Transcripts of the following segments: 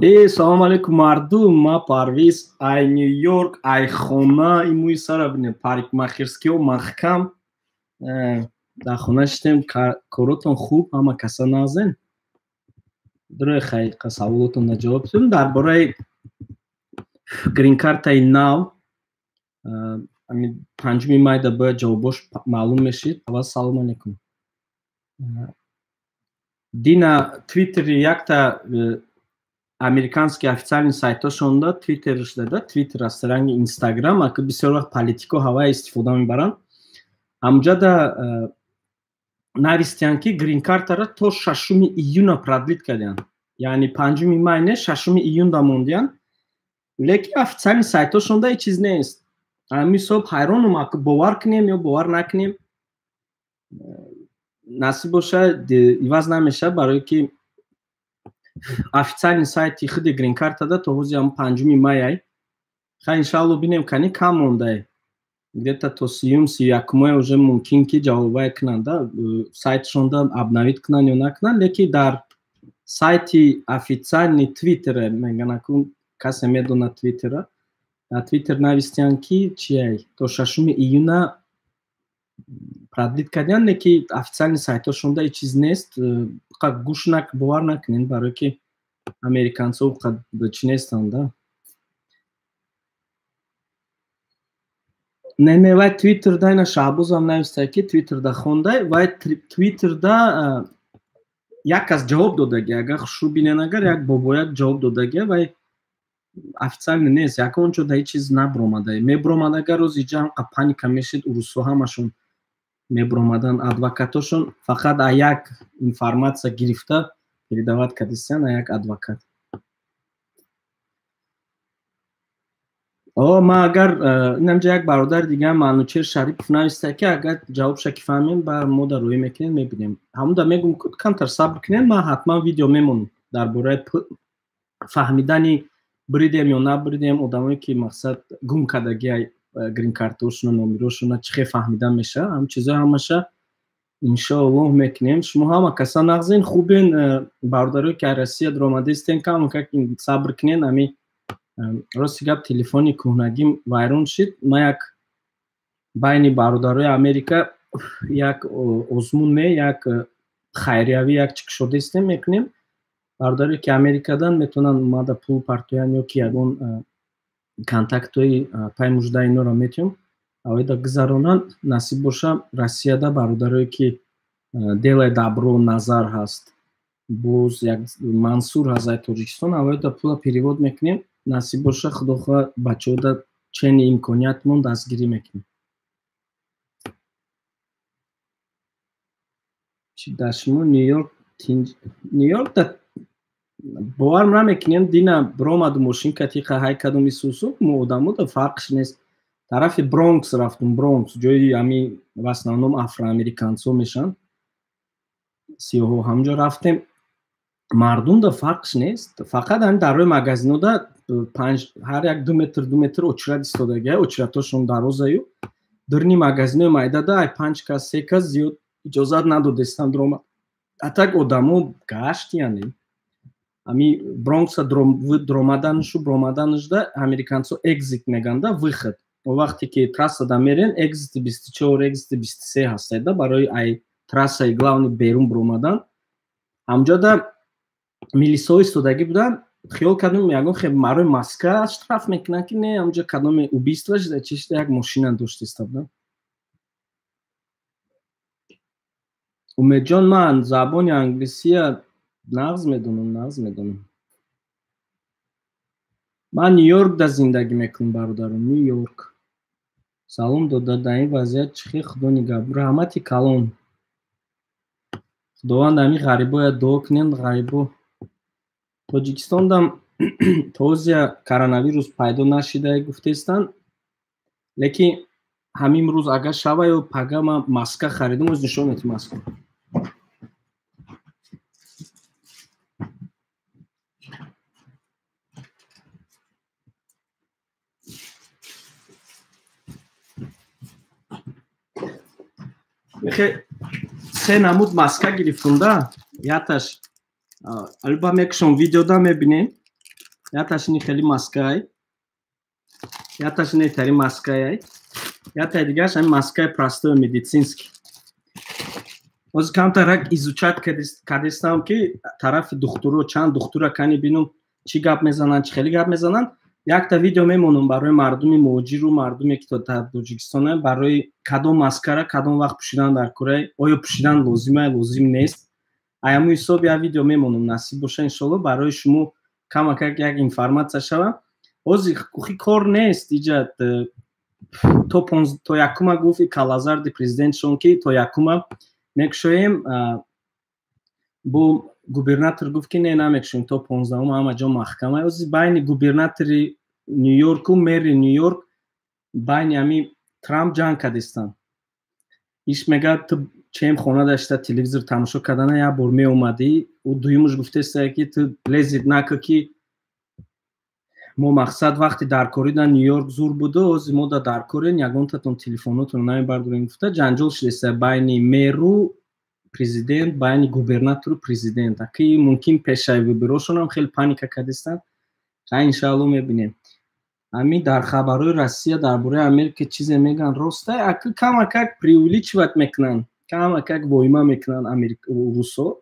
Салом алейкум, мардум. Ма Парвиз, ай Нью-Йорк, ай хона, и мӯи сара бинем, парикмахерскиҳо маҳкам. Дар хона шитем, коротон хуб, ҳама каса назен. Дурои хайқа саволотонда ҷавоб додем дар бораи грин-картаи нав. 5 майда бояд ҷавобош маълум мешид. Аввал салом алейкум. Дина Твиттери якта американский официальный сайтошонда Твиттерш дада, Твиттер аст ранги Инстаграм, аки бисёр вақт политико ҳавая истифода мебаранд. Ҳамҷада навистиянд, ки грин-картаро то 6 июна продлить кардиянд. Яъне 5 май не, 6 июнда мондиянд. Лекин официальный сайтошонда ҳеҷ чиз нест. Ҳамин ҳисоб ҳайронум, аки бовар кунем ё бовар накунем. Насиб бошад, иваз намешавад, барое ки официальный сайти худи грин-картада то ҳози ҳам 5 май ай. Хай, иншаалло, бинем, кани кам мондай. Где-то то 30-ум, 31-ума уже мумкин ки ҷавобай кунанд, да, сайтшонда обновить кунанд ё накунанд, лекин дар сайти официальный Твиттера, мегӯянд, акун касе медонад Твиттера, дар Твиттер навистиянд, ки чиай, то 6 июна продлить кардиянд, лекин официальный сайтошонда ҳеҷ чиз нест. Гӯш бовар накунед, барое ки американцо чӣ нестанд, да. Не, не, вай Твиттерда ина Шаҳбозам нависта, ки Твиттерда хондай, вай Твиттерда як кас ҷавоб додаги, агар хушрӯ бинен, агар як бобояк ҷавоб додаги, вай официально нест, ягон ҷо да ҳеҷ чиз набуромада. Мебуромад, агар рӯзи ҷа ҳамқа паника мешид, урусҳо ҳамашон мебуромаданд, адвокатошон фақат а як информатсия гирифта передавать кардистиян, а як адвокат. О, ма агар инамҷа як бародари дига Манучер Шарипов нависта, ки агар ҷавобша ки фаҳмем, ба мо дар рӯӣ мекунем, мебинем. Ҳамуда мегӯм, камтар сабр кунем, ман ҳатман видео мемонам дар бораи фаҳмидани бридем ё набридем, одамое ки мақсад гум кардагиай грин-картошуна, номерошуна, чӣ хел фаҳмидан мешавад, ҳам чизои ҳамаша иншоаллоҳ мекунем. Шумо ҳама каса нағзен, хубен, бародарое ки аз Россия дуромадаистен, кам как сабр кунен. Ами рости гап, телефони кӯҳнагим вайрон шид. Ман як байни бародарои Америка як озмун не, як хайриявӣ як чӣ кушодаистем, мекунем. Бародаре ки Америкадан метавонанд омада пул партоянд ё ки ягон контактҳои пай мужда инора метиҳем, авайда гузаронанд. Насиб боша, Россияда бародарое ки Делай Добро Назар ҳаст, боз як Мансур ҳаст ай Тоҷикистон, авайда пула перевод мекунем. Насиб боша, худо хоҳад, бачаҳода чени имкониятмон дастгирӣ мекунем. Чи дар шумо Нью-Йорк Нью-Йорк да бовар намекунем, дина биромаду мошинка тиқа ҳай кадом исусу, мо одамо да фарқш нест. Тарафи Бронкс рафтум, Бронкс ҷои ами в основном афроамериканцо мешанд, сиёҳо, ҳамҷо рафтем, мардум да фарқш нест, фақат ҳами дар рӯи магазинода панҷ ҳар як 2 метр 2 метр очират истодагия, очиратошон дарозаю, дурни магазинои майдада ай панҷ кас, се кас зиёд иҷозат надодестанд дуромад. А так одамо гашт, яъне ами Бронкса дуромаданишу биромаданишда американцо exit меганда, выход. О вақте ки трассада мерен, exit 24, exit 23 ҳастайда барои ай трассаи главный берун биромадан. Ҳамҷода милисҳо истодагӣ буданд, хиёл кардем ягон хел барои маска штраф мекунанд, ки не, ҳамҷо кадоме убийство шуда, чи шуда, як мошина дошт иста буданд. Умедҷон, ман забони англисия нағз медонам, нағз медонам. Ман Нью-Йоркда зиндагӣ мекунам, бародарон, Нью-Йорк. Салом дода, дар ин вазъият чӣ хел, худо нигаҳбон. Раҳмати калон. Худованд ҳамин ғарибоя дуо кунем, ғарибо. Тоҷикистондам то ҳозия коронавирус пайдо нашида гуфтаистанд, лекин ҳамин рӯз агар шава ё пага, ман маска харидам, оз нишон медиҳам маска. Мехе се намуд маска гирифтум да, яташ алба мекушам, видеода мебинем. Якташ ини хели маскаай, якташ ини тари маскаай, яктаи дигараш ҳамин маскаи простой медицинский. Ҳозир камтарак изучать кардистам, ки тарафи духтуро, чанд духтура кани бинум, чӣ гап мезананд, чӣ хеле гап мезананд. Якта видео мемонам барои мардуми муҳоҷиру мардуме, ки то Тоҷикистон, барои кадом маскара кадом вақт пӯшидан дар кора, оё пӯшидан лозима, лозим нест. Аяму ҳисоб як видео мемонам, насиб боша, иншолло, барои шумо камакак як информатсия шава. Ҳозир хи кор нест иҷа то якума гуфт калазарди президентшон, ки то якума мекушоем. Бо губернатор гуфт, ки не, намекушоем то 15-ум, ҳама ҷо маҳкама. Ҳозир байни губернатори Нью-Йорку мэри Нью-Йорк, байни ҳами Трамп ҷанг кардистанд. Иш мегӯяд, ту чем хона дашта телевизор тамошо кардана як бор меомадӣ. Ӯ дуюмуш гуфтеста, ки ту лезит нака, ки мо мақсад вақти даркорӣ дар Нью-Йорк зур буду, ҳозир мо да даркорен, ягонтатон телефонотонро намебардорем, гуфта ҷанҷол шудеста байни мэру президент, байни губернатору президент. Аки мумкин пешаи выборошонам хеле паника кардистанд. Хай, иншаалло, мебинем. Ҳамин дар хабарҳои Россия дар бораи Америка чизе мегӯянд, роста, аки камакак преувеличивать мекунанд, камакак воима мекунанд русо.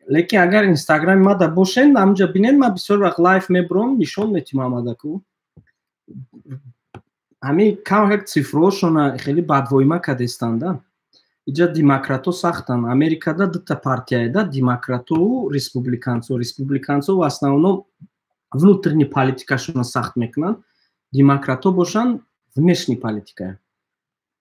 Лекин агар инстаграми мада бошен, ҳамунҷа бинед, ман бисёр вақт лайв мебурам, нишон метиҳам ҳамадаку. Ҳамин камакак цифрҳошона хеле бадвоима кардестанда. Иҷа демократҳо сахтанд. Америкада дута партияеда: демократову республиканцо. Республиканцо в основном внутренний политикашона сахт мекунанд, демократҳо бошанд внешний политика.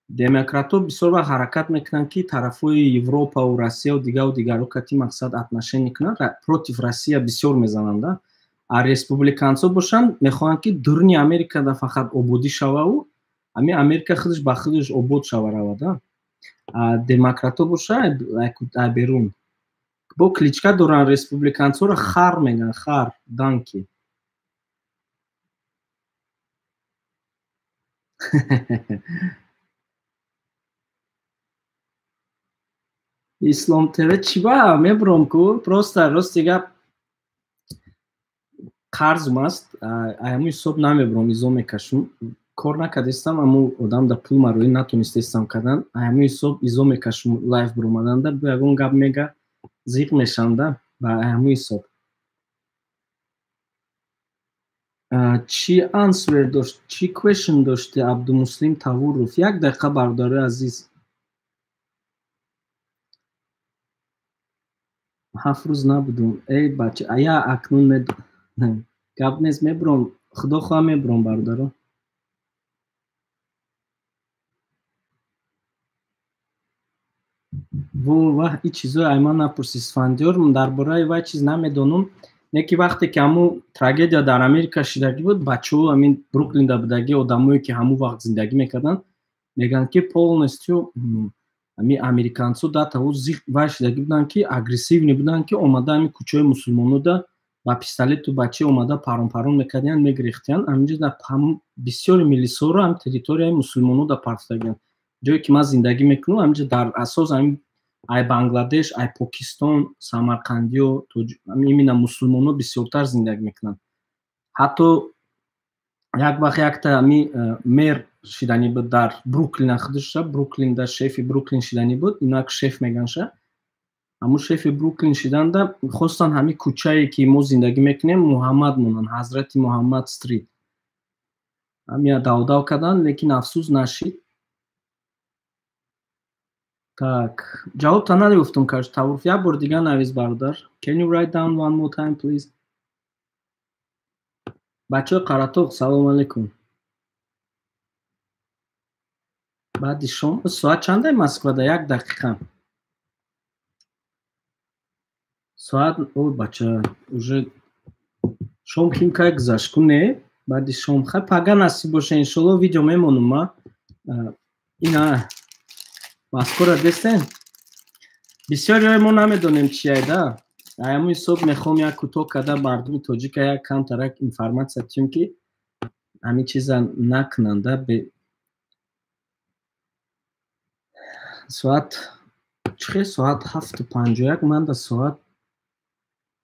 Демократҳо бисёр вақт ҳаракат мекунанд, ки тарафҳои Европаву Россияву дигару дигарро кати мақсад отношение кунанд, против Россия бисёр мезананда. А республиканцо бошанд, мехоҳанд, ки дуруни Америкада фақат ободӣ шававу ҳамин Америка худаш ба худаш обод шава равада. Демократҳо боша берун бо кличка доранд, республиканцоро хар мегӯянд, хар, donkey. Ислом ТВ чӣ ба мебуром ку, просто рости гап, қарзм аст, аяму ҳисоб намебуром, изо мекашум. Кор накардистам, аммо одам да пул мароӣ натонистестам кардан, аяму ҳисоб изо мекашум. Лайв буромаданда бо ягон гап мега, зиқ мешавам да, ба аяму ҳисоб. Чӣ answer дошт, чӣ question дошти, Абдумуслим Тавуров? Як дақиқа, бародарои азиз. 7 рӯз набудум, эй бача, ая акнун гап нест, мебуром, худо хоҳа, мебуром, бародаро. Во ваҳ, и чизои айман напурси, Исфандиёр, дар бораи вай чиз намедонам. Не ки вақте ки ҳамун трагедия дар Америка шидагӣ буд, бачаҳо ҳамин Бруклинда будагӣ, одамое ки ҳамун вақт зиндагӣ мекарданд, мегӯянд, ки полностью ҳамин американцо датаҳо зиқ вай шидагӣ буданд, ки агрессивный буданд, ки омада ҳамин кӯчаҳои мусулмонода ба пистолету бача омада парон парон мекардиянд, мегирехтиянд. Ҳаминҷо бисёри милисоро ҳам территорияи мусулмонода партофтагианд. Ҷое ки ман зиндагӣ мекунам, ҳаминҷо дар асос ҳамин ай Бангладеш, ай Покистон, Самарқандиё, именно мусулмоно бисёртар зиндагӣ мекунанд. Ҳатто як вақт якта ами мэр шиданӣ буд дар Бруклина худаша, Бруклинда шефи Бруклин шиданӣ буд, инак шеф меганша. Ҳамун шефи Бруклин шиданда хостанд ҳамин кӯчае, ки мо зиндагӣ мекунем, Муҳаммад монанд, Ҳазрати Муҳаммад Street. Ҳамия давдав карданд, лекин афсӯс, нашид. Так, ҷавобта наёфтум, каш Тавуф, як бор дигар навис, бародар. Can you write down one more time, please? Бачаҳои Қаратоқ, салом алейкум. Баъди шом соат чандаи Москвада? Як дақиқа. Соат, о бача, уже шом ким кай гузашт ку, не? Баъди шом, хай, пага насиб боша, иншолло, видео мемонум ма. Ина маскора дестен? Бисёриҳои мо намедонем чияй да. Аяму ҳисоб мехоҳам як кӯтоҳ карда мардуми тоҷика як камтарак информатсия тиём, ки ҳамин чиза накунанда. Соат чихе? Соат 7:51, манда соат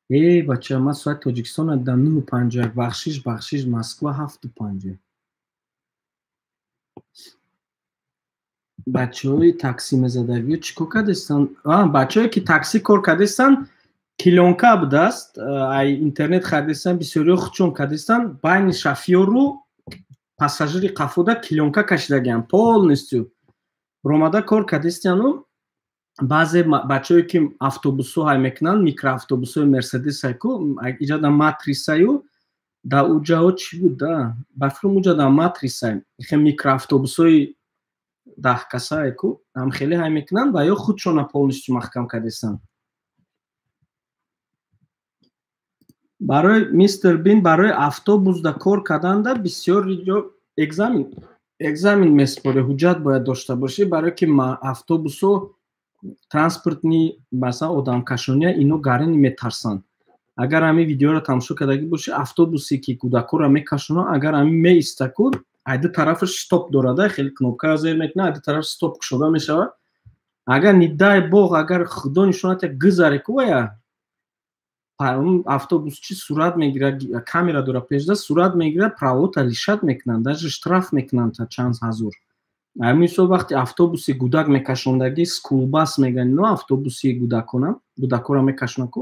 Э, бача, ман соати Тоҷикистона дидам 9:51. Бахшиш, бахшиш, Москва 7:50. Бачаҳои таксӣ мезадагиё чӣ кор кардастанд? Бачаҳое ки таксӣ кор кардастанд, клёнка будааст, ай интернет харидастанд, бисёриҳо худшон кардастанд, байни шофёру пассажири қафода клёнка кашидагианд полностью. Ромада кор кардастияну баъзе бачаҳое ки автобусҳо ҳай мекунанд, микроавтобусҳои Мерседес ку, иҷада Матрисаю, да уҷаҳо чӣ буд да? Ба фикрам уҷада Матрисай, хе микроавтобусҳои 10 касае ку, ҳам хеле ҳай мекунанд ва ё худшона полностью маҳкам кардастанд. Барои мистер Бин, барои автобусда кор карданда бисёр ҷо экзамен месупорӣ, ҳуҷҷат бояд дошта бошӣ, барое ки автобусҳо транспортный, масалан, одамкашония, ино гарини метарсанд. Агар ҳамин видеоро тамошо кардагӣ бошӣ, автобусе ки кӯдакҳоро мекашонад, агар ҳамин меиста ку, ай ду тарафаш стоп дорада, хеле кнопкаро зер мекунад, ай ду тараф стоп кушода мешавад. Агар, не дай бог, агар худо нишонад, як гузаре ку, вая автобусчи сурат мегирад, камера дора пешда, сурат мегирад, правота лишать мекунанд, даже штраф мекунанд та чанд ҳазор. Ҳамин ҳисоб вақте автобуси гудак мекашондагӣ, school bus мегӯянд ино, автобуси гудакона, гудакҳоро мекашонад ку,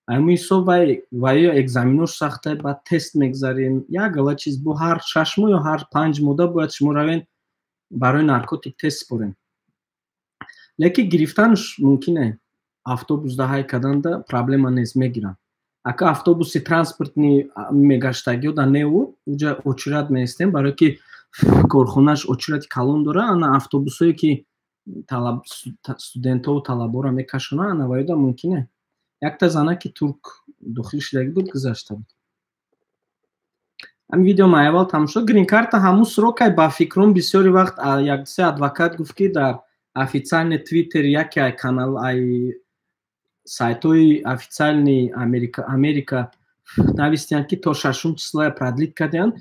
ҳамин ҳисоб вай экзаменош сахта, баъд тест мегзарем, як гала чиз, бо ҳар 6 моҳ ё ҳар 5 моҳда бояд шумо равен барои наркотик тест спорем. Лекин гирифтанаш мумкине, автобусда ҳай карданда проблема нест, мегиранд. Ака автобуси транспортный мегаштагиё да неу, уҷа очередь меистем, барое ки корхонаш очереди калон дора. Ана автобусҳое ки студентову талаборо мекашонанд, ана ваёда мумкине. Якта занаки турк дохил шудагӣ буд, гузашта буд. Ҳамин видео ман аввал тамошо. Грин-карта ҳамун срокай, ба фикрум, бисёри вақт яксе адвокат гуфт, ки дар официальный твиттер яке ай канал, ай сайтҳои официальный Америка навистиянд, ки то шашум числая продлить кардиянд.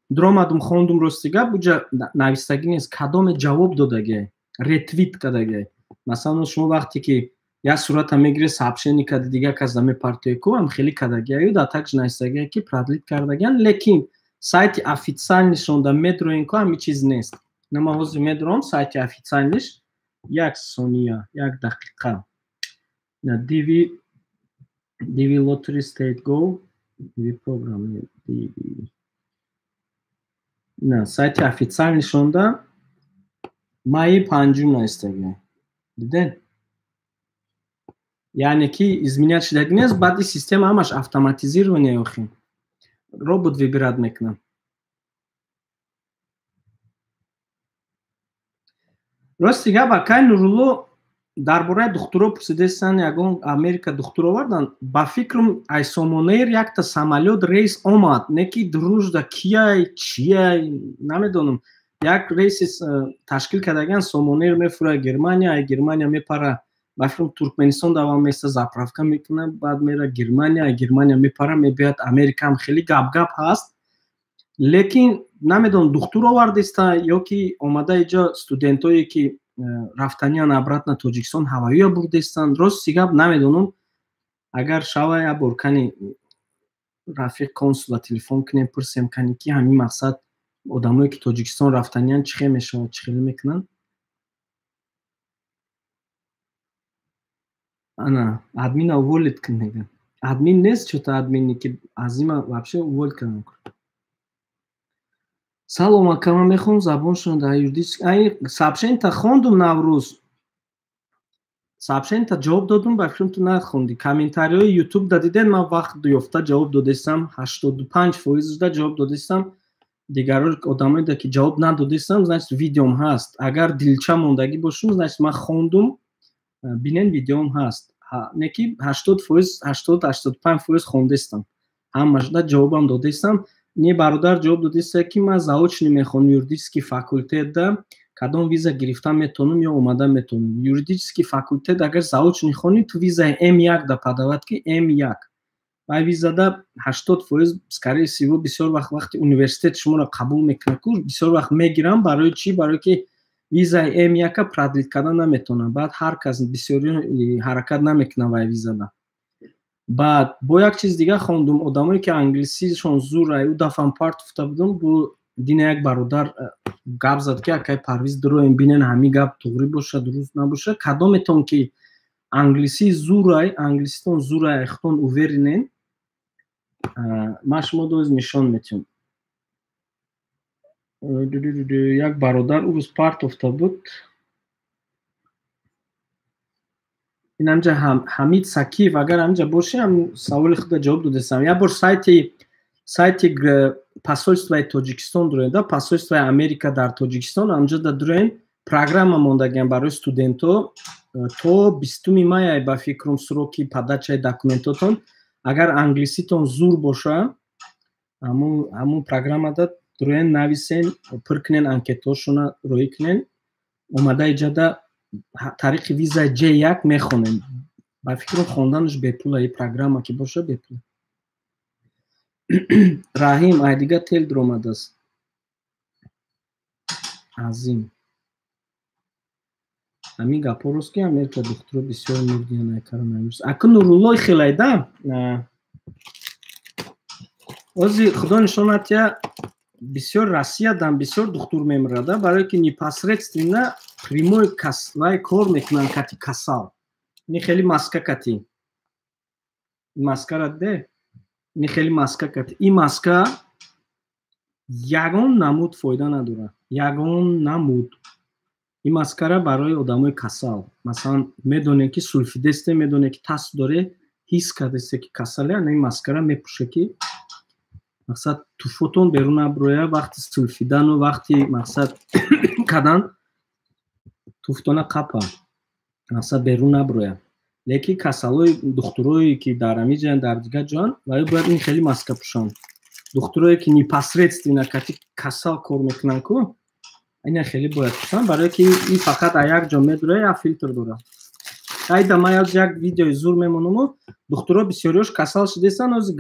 Дуромадум, хондум, рости гап, уҷа навистагӣ нест, кадоме ҷавоб додагиай, ретвит кардагиай. Масалан, шумо вақте ки як сурата мегиред, сообщение карди, дигар кас да мепартои ку, ам хеле кардагиаю, да также навистагиай, ки продлить кардагиянд, лекин сайти официальнишонда медроен ку, ҳамин чиз нест. На, ман ҳозир медорам сайти официальниш, як сония, як дақиқа. DV, DV Lottery State Go, DV program, DV. На сайти официальнишонда майи 5-ум навистагиай. Диден? Яъне ки изменять шудагӣ нест, баъди система ҳамаш автоматизирование, охи. Робот выбирать мекунад. Рости гап, акай Нурулло, дар бораи духтуро пурсидестан, ягон Америка духтур овардан. Ба фикрам, ай Сомонэйр якта самолёт рейс омад, не ки дурнужда кияй, чияй, намедонам. Як рейси ташкил кардагиан, Сомонэйр мефура Германия, ай Германия мепара, ба фикрам, Туркменистон давал места, заправка мекунад, баъд мера Германия, ай Германия мепара, мебиёяд Америкаам. Хеле гап-гап ҳаст, лекин намедонам, духтур овардеста ё ки омада иҷо студентое ки рафтаниян обратно Тоҷикистон, ҳавоия бурдестанд. Рости гап, намедонам. Агар шава, як бор кани рафиқ консула телефон кунем, пурсем, кани ки ҳамин мақсад одамое ки Тоҷикистон рафтаниян, чӣ хел мешавад, чӣ хеле мекунанд. Ана админа уволить кун, мегӯям. Админ нест, чё-то админи ки азима вообще уволить кардам. Салом, ака, ман мехоҳам забоншон дар юридически. Ай сообщениета хондум, Наврӯз. Сообщениета ҷавоб додум, ба фикрам, ту нахондӣ. Комментариҳои Ютуб да дидед, ман вақт ёфта ҷавоб додестам, 85 фоизда ҷавоб додестам. Дигаро одамое да ки ҷавоб надодестам, значит, видеом ҳаст. Агар дилча мондагӣ бошум, значит, ман хондум, бинен, видеом ҳаст. Не ки 80%, 80, 85% хондестам. Ҳамашда ҷавобам додестам. Не, бародар ҷавоб додеста, ки ман заочный мехонам юридический факультетда, кадом виза гирифта метавонам ё омада метавонам? Юридический факультет агар заочный хонӣ, ту визаи М1 да подавать ки, М1 вай визада 80%, скорее всего, бисёр вақт, вақти университет шуморо қабул мекунад ку, бисёр вақт мегирам. Барои чӣ? Барое ки визаи М1-а продлить кардан наметавонад. Баъд ҳар кас, бисёри ҳаракат намекунад вай визада. Баъд бо як чиз дига хондум, одамое ки англисишон зур, ай ӯ дафъам партуфта будум, бу дина як бародар гап зад, ки акай Парвиз, дуроем, бинен, ҳамин гап туғрӣ боша, дуруст набоша. Кадометон ки англисӣ зурай, англиситон зурай, худтон уверенен, ман шумо доз нишон метиҳам. Як бародар ӯ рӯз партофта буд. Ин ҳамҷа Ҳамид Сакиев, агар ҳамҷа бошӣ, ҳам саволи худро ҷавоб додастам. Як бор сайти посольствои Тоҷикистон дуроем, да, посольствои Америка дар Тоҷикистон, ҳамҷа да дуроем, программа мондагиам барои студентҳо то 20 май, ба фикрам, сроки подачаи документотон. Агар англиситон зур боша, ҳамун программада дуроен, нависен, пур кунен, анкетаҳошона роӣ кунен, омада иҷада тариқи виза J1 мехонем. Ба фикрам, хонданаш бепула, и программа ки боша, бепула. Раҳим ай дига тел дуромадааст. Азим, ҳамин гапҳо рост, ки Америка духтуро бисёр мурдиян ай коронавирус? Аку Нуруллои хелайда ози, худо нишонат, я бисёр Россиядам бисёр духтур мемирада, барое ки непосредственно прямой вай кор мекунанд кати касал. Ни хеле маска кати маскара де, ни хеле маска кати. Ин маска ягон намуд фоида надорад, ягон намуд. Ин маскара барои одамои касал, масалан, медонем, ки сулфидесте, медонем, ки тас доре, ҳис кардесте, ки касале, ана ин маскара мепӯше, ки мақсад туфотон берун наброя. Вақти сулфидану вақти мақсад кадан туфтона қапа, мақсад берун наброя. Лекин касалои духтурое ки дар ҳамин ҷоян, дар дигар ҷоян, ваё бояд ин хеле маска пӯшанд. Духтурое ки непосредственно кати касал кор мекунанд ку, ина хеле бояд пӯшанд, барое ки ин фақат а як ҷо медуроя, як филтр дорад. Айда ман як видеои зур мемонаму, духтуро бисёриёш касал шудестанд. Ози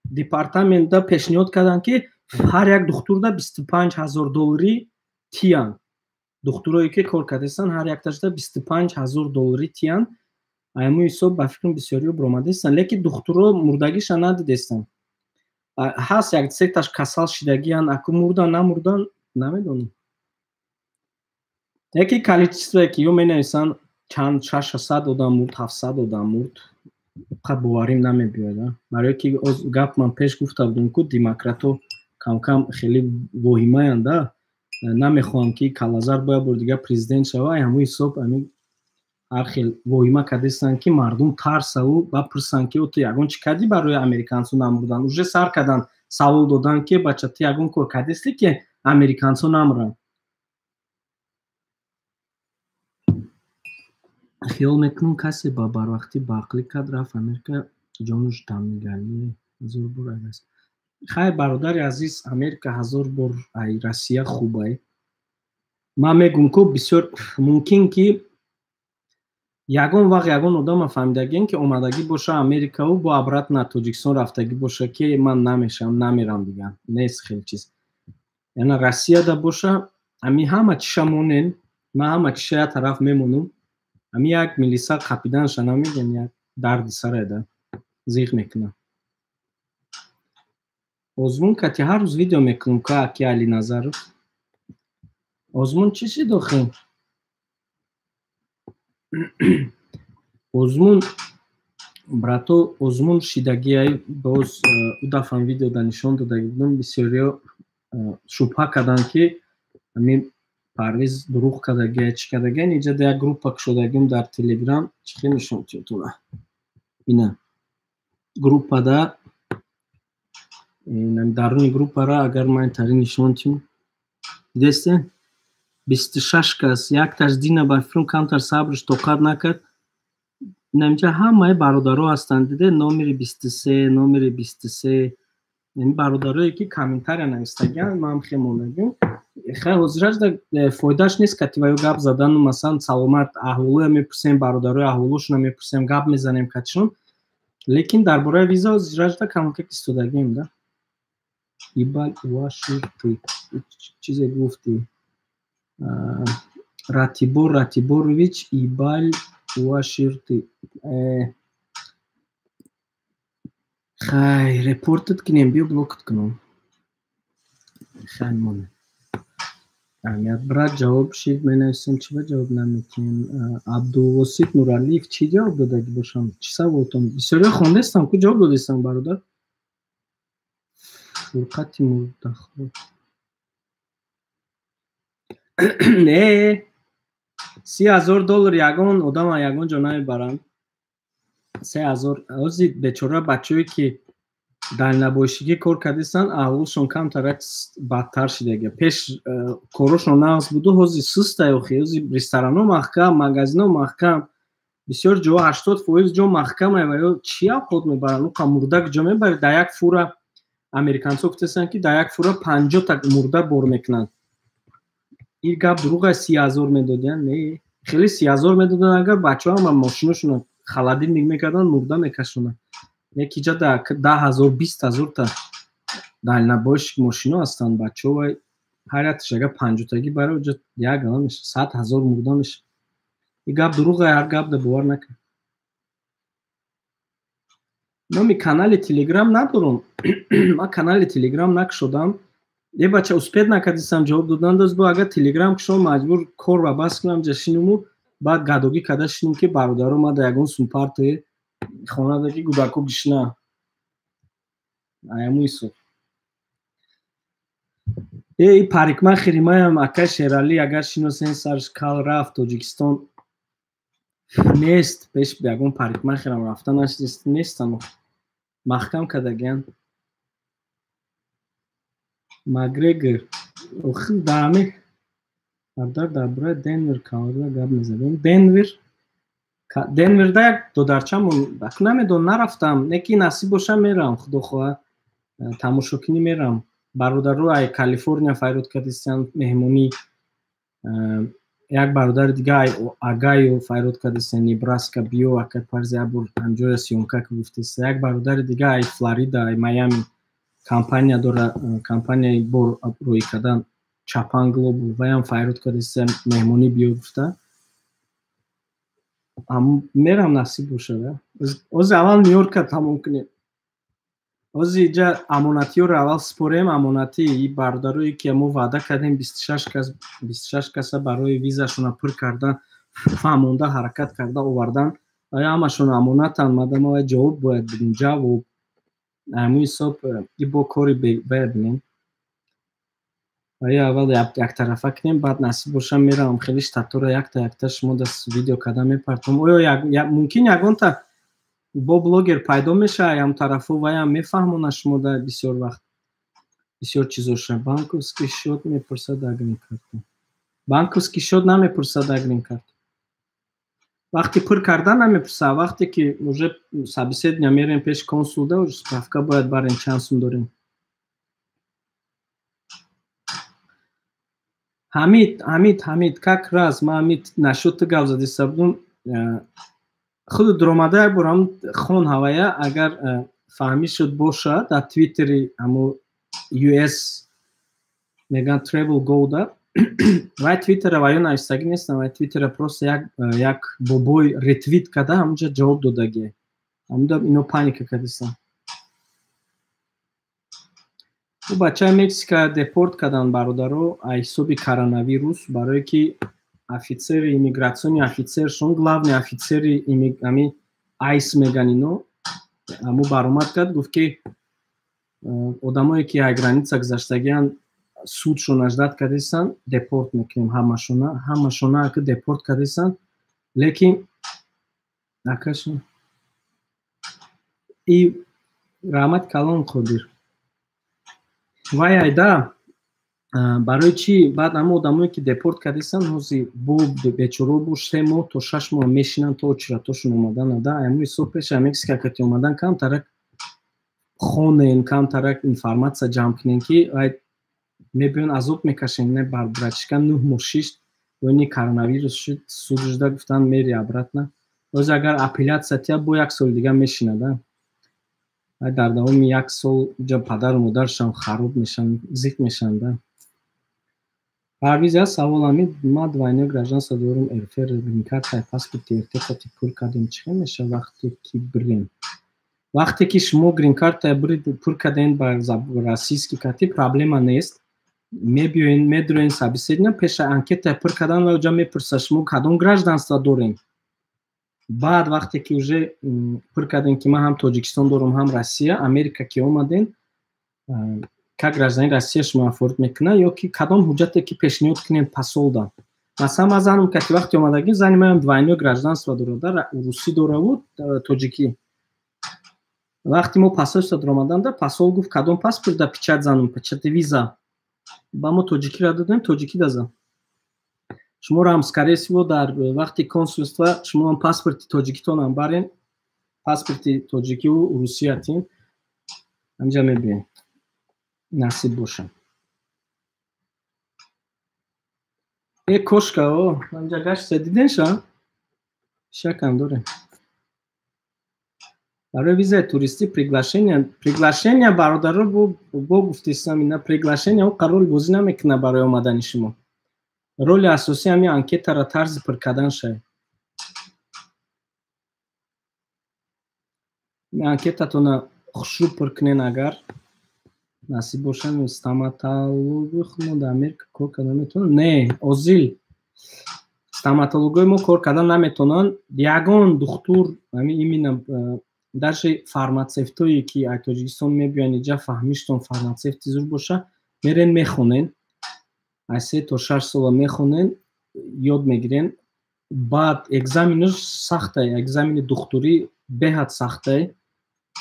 департаментда пешниҳод карданд, ки ҳар як духтурда 25 000 доллари тиян. Духтурое ки кор кардестанд, ҳар якташда 25 000 доллари тиян. Айму ҳисоб, ба фикрам, бисёриё биромадестанд, лекин духтуро мурдагиша надидестанд. Ҳаст як сеташ касал шидагиян, аку мурдан, намурдан, намедонам. Яке количествое ки ё менависанд, чанд 600 одам мурд, 700 одам мурд, қа боварим намебиёяд, барое ки гап ман пеш гуфта будам ку, демократҳо камкам хеле воҳимаянд, да, намехоҳам, ки Калазар бояд бори дигар президент шава. Ҳамун ҳисоб ҳамин ҳар хел воҳима кардестанд, ки мардум тарсаву бапурсанд, ки ту ягон чӣ кардӣ барои американцо намурдан? Уже сар кардан савол додан, ки бача, ту ягон кор кардестӣ, ки американцо намуранд? Хиёл мекунам, касе ба барвақтӣ баақлӣ кард, рафт Америка, ҷонуш дамигалӣ ҳазор бор ай. Хайр, бародари азиз, Америка ҳазор бор ай Россия хубай. Ман мегӯм ку, бисёр мумкин, ки ягон вақт ягон одама фаҳмидагием, ки омадагӣ боша Америкаву бо обратно Тоҷикистон рафтагӣ боша, ки ман намешавам, намерам дигар. Нест хеле чиз. Яъне Россияда боша, ами ҳама чиша монен, ман ҳама чиша як тараф мемонам, ами як милиса қапиданша намегӯям, як дарди сареда зиғ мекунам. Озмун кати ҳар рӯз видео мекунам ка, аки Али Назаров. Озмун чӣ шид охи? Озмун, брато, озмун шидагиай. Боз ӯ дафъам видеода нишон додагӣ будам, бисёриё шубҳа карданд, ки ҳамин Парвиз дурӯғ кардагия, чӣ кардагия. Иҷада як группа кушодагим дар Телеграм, чӣ хел нишон тиётура, ина группада, даруни группара агар ман тари нишон тим, дидесте, 26 кас. Якташ дина, ба фикрам, камтар сабрш тоқат накард. Инамҷа ҳамаи бародаро ҳастанд, диде, номери 23, номери 23, яъни бародарое ки комментария навистагианд, ман хел мондагим. Хай, ҳозираш фоидааш нест кати ваё гап задану. Масалан, саломат, аҳволоя мепурсем, бародарои аҳволошона мепурсем, гап мезанем катишон, лекин дар бораи виза ҳозиражда камакак истодагием да. Ибал уаширти чизе гуфтӣ, Ратибор Ратиборович, ибал уаширти. Хай, репортат кунем, биё блокат кунам. Хай, моне. Аҳамият, брат, ҷавоб шид, менависем, чӣ ба ҷавоб наметиҳем? Абдувосит Нуралиев, чӣ ҷавоб додагӣ бошам? Чӣ саволтон? Бисёриҳо хондестам, ку ҷавоб додестам, бародар. Фурқати мурдахор. Не, 30 000 доллар ягон одама ягон ҷо намебаранд. 3000 ҳози бечора бачаҳое, ки дальнобойщикӣ кор кардистанд, аҳволшон камтарак бадтар шидаги. Пеш корошон нағз буду, ҳози сустай охи, ҳози ресторано маҳкам, магазино маҳкам, бисёр ҷо, 80% ҷо маҳкамай. Ва ё чӣ авқот мебаранд? Уқа мурда куҷо мебаред? Дар як фура, американцо гуфтастанд, ки дар як фура 50 та мурда бор мекунанд. Ин гап дурӯға, 30 000 медодиянд? Не, хеле 30 000 медоданд, агар бачаҳо ҳама мошиношонро холодильник мекарданд, мурда мекашонанд. Яки ҷа 10 000, 20 000 та дальнобойщик мошино ҳастанд бачаҳо, вай ҳар якташ агар панҷотагӣ бара, уҷа як гала меша, 100 000 мурда меша. Ин гап дурӯға, ҳар гап да бовар накун. Номи канали Телеграм надорам, ман канали Телеграм накушодам. Е, бача, успеть накардистам ҷавоб додан доз бо. Агар Телеграм кушом, маҷбур кор ва бас кунам, ҷа шинуму баъд гадогӣ карда шинум, ки бародаро ма да ягон сумпарте хонада, ки гудаку гишна аяму ҳисоб. Э, и парикмахери маям, акай Шералӣ, агар шиносен, сарш кал рафт, Тоҷикистон нест. Пеш ягон парикмахерам рафта нашист, нестам, маҳкам кардагиян. Макгрегор охир даами бародар, дар бораи Денвер, Колорадо гап мезадем. Денвер, Денверда як додарчамон, намедон, нарафтам, не ки насиб боша, мерам, худо хоҳад, тамошокунӣ мерам. Бародаро ай Калифорния файрод кардистанд меҳмонӣ, як бародари дига ай Огайо файрод кардистанд, Небраска, биё, акай Парзи, ябор ҳамҷоя съёмка ки гуфтеста. Як бародари дига ай Флорида, ай Майами, компания дора, компанияи бор рӯй кардан, Чапан Глобал, ваям файрод кардиста, меҳмонӣ биё гуфта. Мерам, насиб бошад. Ози аввал Нью-Йорка тамом кунем. Ози иҷа амонатиёро аввал спорем. Амонатӣ и бародарое, ки мо ваъда кардем, 26 кас, 26 каса барои визашона пур кардан, фаҳмонда, ҳаракат карда овардан. Оя ҳамашон амонатанд, мадама вай ҷавоб бояд бидем, ҷавоб. Ҳамун ҳисоб и бо кори бояд бинем. Оя аввал яктарафа кунем, баъд насиб боша, меравам хеле штатҳоро якта якта шумо даст видео карда мепартом. Оё мумкин ягонта бо блогер пайдо мешава ям тарафу, ваям мефаҳмона шумо да бисёр вақт бисёр чизоша. Банковский счёт мепурсад дар грин-карта? Банковский счёт намепурсад дар грин-карта. Вақти пур кардан намепурсад, вақте ки уже собеседование мерем пеши консулда, уже справка бояд барем, чанд сум дорем. Ҳамид, Ҳамид, Ҳамид, как раз ман ҳамид нашуд, ту гап задиста будум. Худу дуромада як бор ҳам хон ҳавая, агар фаҳмӣ шуд боша, дар Твиттери ҳамо US меган Travel Go да вай Твиттера ваё навистагӣ нестам, вай Твиттера просто як бобой ретвит карда, ҳамунҷа ҷавоб додагӣ. Ҳамуда ино паника кардистам. Ӯ бачаи Мексика депорт карданд, бародаро, ҳисоби коронавирус, барое ки офицери иммиграционный офицершон, главный офицери ами ICE меган ино, ҳаму баромад кард, гуфт, ки одамое, ки ай граница гузаштагиан, судшона ждать кардистанд, депорт мекунем ҳамашона, ҳамашона ака депорт кардистанд. Лекин акашон и раҳмат калон, Қодир, вай айда барои чӣ? Баъд ҳама одамое, ки депорт кардистанд, ҳози бо бечоро бо 3 моҳ то 6 моҳ мешинанд, то очередь ошон омадан ада. Ҳамин ҳисоб пеша Мексика кати омадан камтарак хонен, камтарак информация ҷамъ кунен, ки вай мебиён, азоб мекашен. Не, братишка 9 моҳ шишт, ёни коронавирус шуд, суд жуда гуфтанд, мери обратно. Ҳози агар апелляция тия, бо як соли дига мешинада. Дар давоми як сол ҷа падару модаршам хароб мешаванд, зиқ мешаванд. Парвиз, як савол ами: ма двойное гражданство дорум, РФ гринкарта, паспорти РТ қати пур кардем, чӣ хел мешавад вақте ки бирем? Вақте ки шумо грин-карта пур карден ба российский карти, проблема нест. Мебиёен, медроен собеседование, пеша анкета пур кардан ва уҷа мепурса, шумо кадом гражданство дорем. Баъд вақте ки уже пур кардем, ки ман ҳам Тоҷикистон дорам, ҳам Россия, Америка ки омаден, как гражданин Россия шумо оформить мекунад ё ки кадом ҳуҷҷате ки пешниҳод кунем посолда. Масалан, ман занам кати вақте омадагӣ, зани манам двойное гражданство дорад, русӣ дораву тоҷикӣ. Вақте мо посольство даромаданда, посол гуфт, кадом паспорт да печать занам, печати виза. Ба мо тоҷикиро додем, тоҷикӣ дазам. Шуморо ҳам, скорее всего, дар вақти консульство шумо ҳам паспорти тоҷикитонам барен, паспорти тоҷикиву русиятин ҳамҷа мебинем. Насиб боша. Э, кошка, о, ҳамҷа гашта диден ша? Шакам дорем. Барои визаи туристӣ приглашение, бародаро, бо гуфтистам, ина приглашение о роль бозӣ намекунад барои омадани шумо. Роли асосӣ ҳамин анкетаро тарзи пур кардан шавед. Анкетатона хушрӯ пур кунен, агар насиб боша. Стоматологи мо дар Америка кор карда метавонанд? Не, озил, стоматологои мо кор кардан наметавонанд. Ягон духтур, ҳамин именно даже фармацевтое ки аз Тоҷикистон мебиёянд иҷа, фаҳмиштон фармацевти зур боша, мерен мехонен, аз 3 то 6 сола мехонен, ёд мегирен. Баъд экзаменаш сахтай, экзамени духтурӣ беҳад сахтай.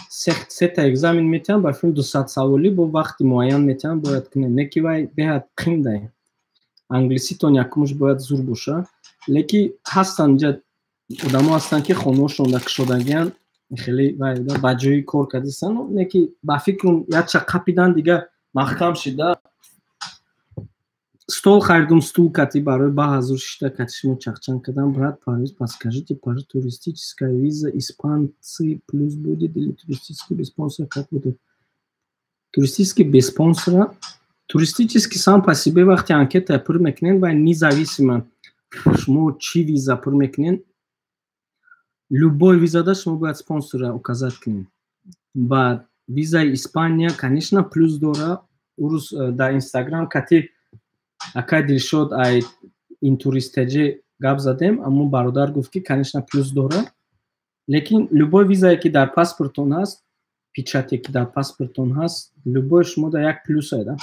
Сета экзамен метиҳанд, ба филм 200 саволӣ, бо вақти муайян метиҳанд, бояд кунем. Не ки вай беҳад қиндай. Англиситон якумш бояд зур боша. Леки ҳастанд инҷа одамо ҳастанд, ки хонаҳошон кушодагиянд, хеле вай ба ҷои кор кардистанд. Не ки ба фикрам якча қапидан, дига маҳкам шида. Стол харидум, стул кати барои ба ҳазур шита кати шумо чақчан кардам. Брат Парвиз, подскажите, пожалуйста, туристическая виза испанцы плюс будет или туристический без спонсора, как будет? Туристический без спонсора. Туристический сам по себе, вақте анкета пур мекунед, вай независимо шумо чӣ виза пур мекунед, любой визада шумо бояд спонсора указать кунед. Баъд визаи Испания, конечно, плюс дора. Урӯз дар Инстаграм кати акай Дилшод ай интуристеҷи гап задем, аммо бародар гуфт, ки конечно плюс дора, лекин любой визае ки дар паспортон ҳаст, печате ки дар паспортон ҳаст, любой шумо дар як плюс айда.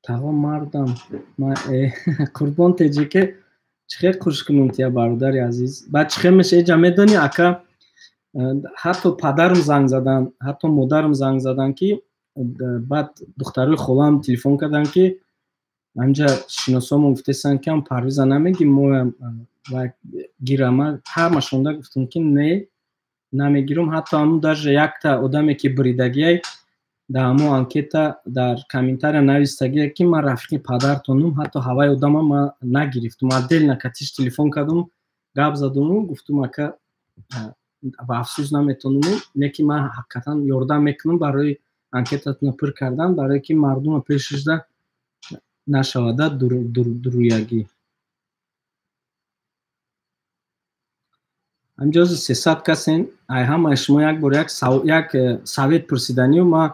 Тағо мардам, қурбон теҷике, чӣ хел хуш кунум тия, бародари азиз. Баъд чӣ хел меша эҷа, медонӣ, ака, ҳатто падарам занг задан, ҳатто модарам занг задан, ки баъд духтарои холаам телефон карданд, ки ҳамҷа шиносомон гуфтесанд, ки ам Парвиза намеги, моям гирама. Ҳамашонда гуфтам, ки не, намегирам. Ҳатто ҳамун даже якта одаме ки бридагиай, дар ҳамон анкета дар комментария навистагие, ки ман рафиқи падартонум. Ҳатто ҳаваи одама ман нагирифтум, отдельно катиш телефон кардум, гап задуму гуфтум, ака, ба афсӯс наметонуму, не ки ман ҳақиқатан ёрдам мекунам барои анкетатона пур кардан, барое ки мардума пешишда нашавада дуруягӣ. Ҳамҷози 300 касен, ай ҳамаи шумо як бор як совет пурсиданию. Ман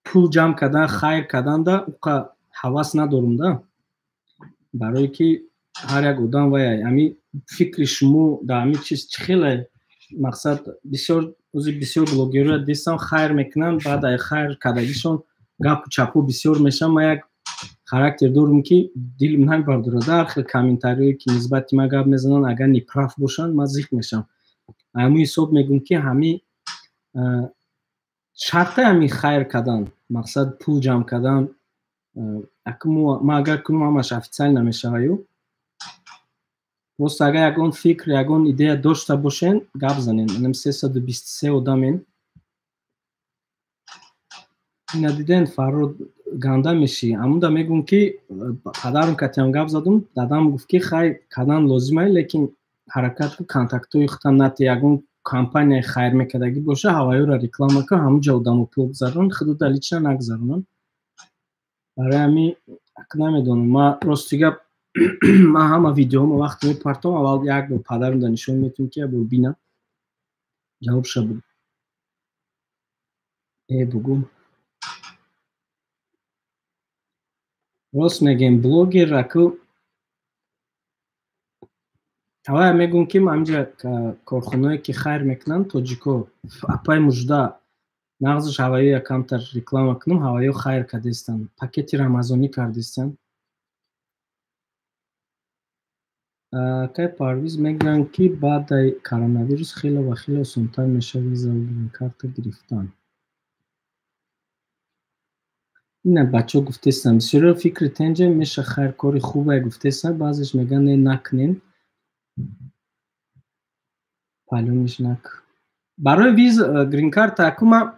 пул ҷамъ кардан, хайр карданда уқа ҳавас надорум да, барое ки ҳар як одам вай ами фикри шумо дар ҳамин чиз чӣ хеле мақсад. Бисёр ози бисёр блогерро дистам, хайр мекунанд, баъд ай хайр кардагишон гапу чапу бисёр мешавам. Ман як характер дорум, ки дилм намебардорад ҳар хел комментариое ки нисбати ман гап мезананд. Агар неправ бошанд, ман зиқ мешавам. Ҳамун ҳисоб мегӯм, ки ҳами шарте ҳами хайр кардан, мақсад пул ҷамъ кардан, ман агар кунам, ҳамаш официально мешаваю. Просто агар ягон фикр, ягон идея дошта бошен, гап занен. Инам 323 одамен. Ина диден, Фаррод, ганда мешӣ. Ҳамунда мегӯм, ки падарам катиам гап задум, дадам гуфт, ки хай кардан лозимае, лекин ҳаракат ку, контактҳои худтам нате, ягон компанияи хайр мекардагӣ боша, ҳавайёро реклама кун, ҳамунҷа одамо пул гузаронанд, худуда лично нагузаронанд. Барои ҳамин намедонам, ман рости гап Ман ҳама видеоҳомо вақте мепартом, аввал як бор падарам да нишон метиҳам, ки як бор бина, ҷавобша буд. Э, бугум. Рост мегем, блогер аку аввал мегӯм, ки ҳаминҷа корхонаое ки хайр мекунанд тоҷико, апай Мужда нағзаш, ҳаваё камтар реклама кунам, ҳаваё хайр кардестанд, пакети рамазонӣ кардестанд. Акай Парвиз, мегӯянд, ки баъдаи коронавирус хеле ва хеле осонтар мешавад визаву гринкарта гирифтан. Ина бачаҳо гуфтестанд, бисёриҳо фикри тенҷа меша, хайр, кори хубе гуфтестанд, баъзеш мегӯянд, не, накунем. Палёниш нак. Барои виз гринкарта акумаям.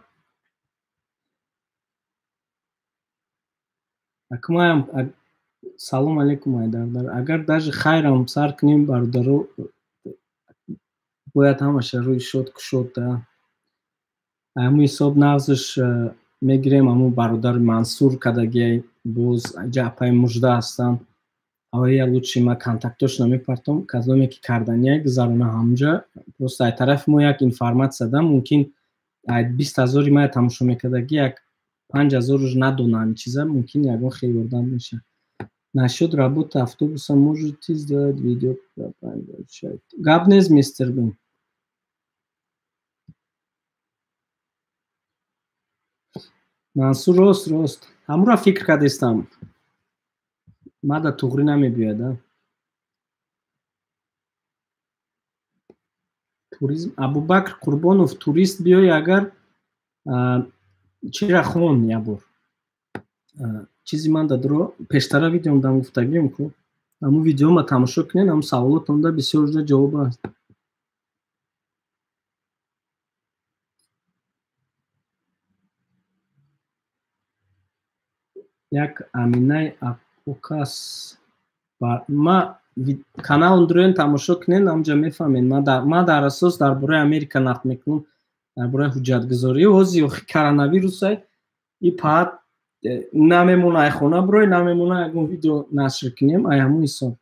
Салом алейкум, Айдардар. Агар даже хайрам сар кунем, бародаро, бояд ҳамаша рӯи шод кушод да. Ҳамун ҳисоб нағзаш мегирем, ҳамун бародари Мансур кадагиай, боз ҷапаи Мужда ҳастанд. Аввал лучше ма контактошона мепартом, кадоме ки карданияй гузарона ҳамунҷа. Просто ай тарафи мо як информатсия да, мумкин ай 20 0-и ма тамошо мекардагӣ як 5000-уш надона ҳамин чиза, мумкин ягон хел ёрдам мешавад. Насчет работы автобуса можете сделать видео? Гап нест, мистер Бин. Мансур, рост, рост. Ҳамура фикр кардестам. Мада туғрӣ намебиёяд, а? Туризм. Абубакр Қурбонов, турист биёй, агар чира хон як бор. Чизи ман дадро пештара видеом дам гуфтагием ку. Ҳамун видеома тамошо кунед, ҳамун саволотонда бисёр ҷо ҷавоб аст. Як Аминаи Окас, ма канал дуроен тамошо кунед, ҳамҷа мефаҳмед. Ма дар асос дар бораи Америка нақд мекунам, дар бораи ҳуҷҷатгузорӣ. Ҳози охи коронавирусай и паат намемона ай хона бирой, намемона ягон видео нашр кунем, ай ҳамун ҳисоб.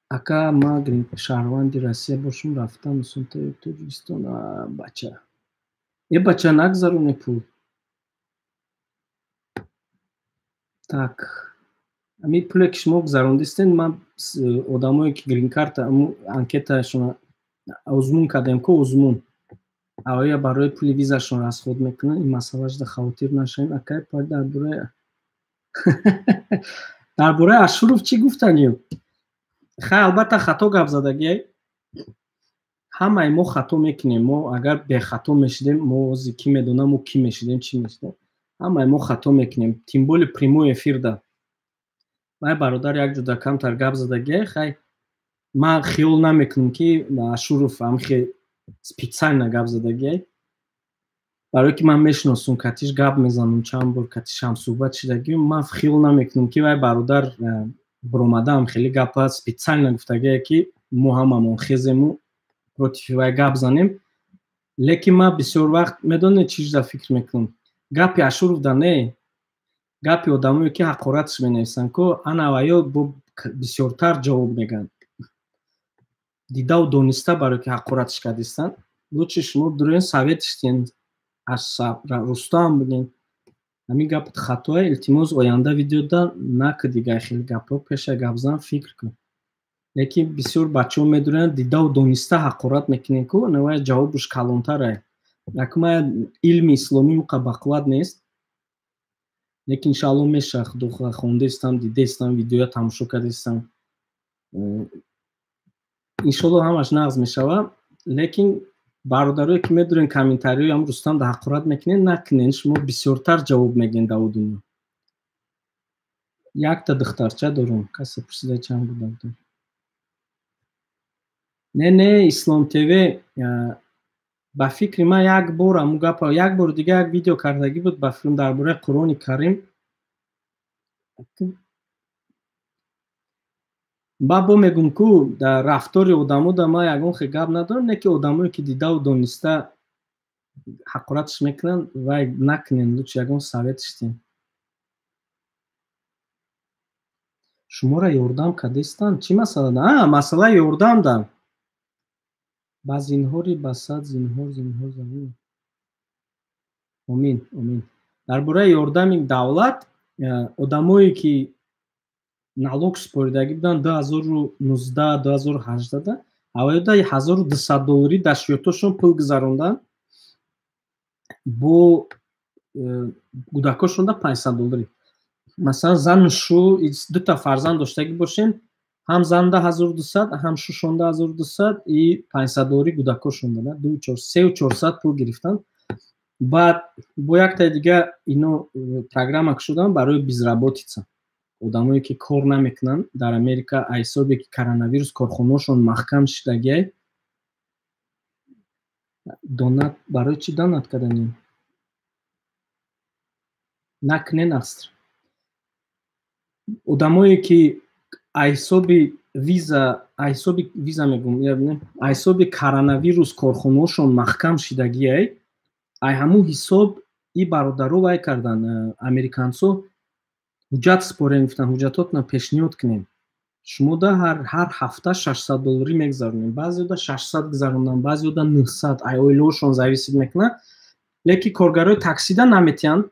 Ака, ма шаҳрванди Россия бошам, рафтам осонтар Тоҷикистон? Бача, э, бача, нагзароне пул. Так, ҳамин пуле ки шумо гузарондистен, ман одамое ки гринкарта анкеташон озмун кардем ку, озмун оя барои пули визашон расход мекунанд, ин масъалашда хавотир нашавем. Акай, дар бораи Ашуров чӣ гуфтанию? Хай, албатта, хато гап задагиай, ҳамаи мо хато мекунем. Мо агар бехато мешидем, мо ози кӣ медонам мо кӣ мешидем, чӣ мешидем. Ҳамаи мо хато мекунем, тем более прямой эфирда. Вай бародар як ҷуда камтар гап задагиай. Хай, ман хиёл намекунам, ки Ашуров ҳамхе специально гап задагиай, барое ки ман мешиносум, катиш гап мезанам, чанд бор катиш ҳамсӯҳбат шидагиам. Ман хиёл намекунам, ки вай бародар биромадаам хеле гапа специально гуфтагие, ки мо ҳамамон хезему против вай гап занем. Лекин ман бисёр вақт, медонед, чӣ чиза фикр мекунам? Гапи Ашуров да не, гапи одамое ки ҳақоратш менависанд ку, ана ваё бо бисёртар ҷавоб мегӯянд, дидаву дониста, барое ки ҳақоратш кардистанд. Лучше шумо дуроен, советш диҳен, аз Рустам бигӯен, ҳамин гапат хатоя, илтимос, оянда видеода нака дигар хеле гапҳо, пеша гап зан фикр кун. Лекин бисёр бачаҳо медуранд, дидаву дониста ҳақорат мекунем ку, навай ҷавобуш калонтарай. Якма илми исломӣ муқа бақувват нест, лекин иншаалло меша. Худо хондестам, дидестам, видеоя тамошо кардестам, иншоалло ҳамаш нағз мешава. Лекин бародарое ки медурен, комментариҳои ам Рустам да ҳақорат мекунед, накунен, шумо бисёртар ҷавоб мегӯен даву дунё. Якта духтарча дорум, касе пурсида чанд кӯдак дорӣ. Не, не, Ислом ТВ, ба фикри ман, як бор ҳамун гапа як бори дига як видео кардагӣ буд, ба филм дар бораи Қуръони Карим. Ба бо мегӯм ку, дар рафтори одамо да ман ягон хел гап надорам, не ки одамое ки дидаву дониста ҳақоратш мекунанд, вай накунен, лучше ягон советш диҳем. Шуморо ёрдам кардестанд? Чӣ масъала? А, масъалаи ёрдам да. Ба зинҳори ба сад зинҳор зинҳор замин. Омин, омин. Дар бораи ёрдами давлат, одамое ки налог супоридагӣ буданд 2019, 2018, аввалда 1200 долларӣ дар счётошон пул гузаронданд, бо кӯдакошонда 500 долларӣ. Масалан, зану шу дута фарзанд доштагӣ бошем, ҳам занда 1200, ҳам шушонда 1200 и 500 доллари кӯдакошонда, 3400 пул гирифтанд. Баъд бо яктаи дига ино программа кушоданд барои безработица, одамое ки кор намекунанд дар Америка, ҳисобе ки коронавирус корхонаошон маҳкам шидагиай. Донат барои чӣ донат карданем? Накунен астр. Одамое ки ҳисоби виза, ҳисоби виза мегум, ҳисоби коронавирус корхонаошон маҳкам шидагиай, ай ҳамун ҳисоб и бародаро вай кардан, американцо ҳуҷҷат супорем, гуфтан ҳуҷҷатотона пешниҳод кунем, шумо да ҳар ҳафта 600 долларӣ мегузаронем. Баъзеода 600 гузарондан, баъзеода 900, ай оилаошон зависит мекунад. Лекин коргарои таксида наметиҳанд,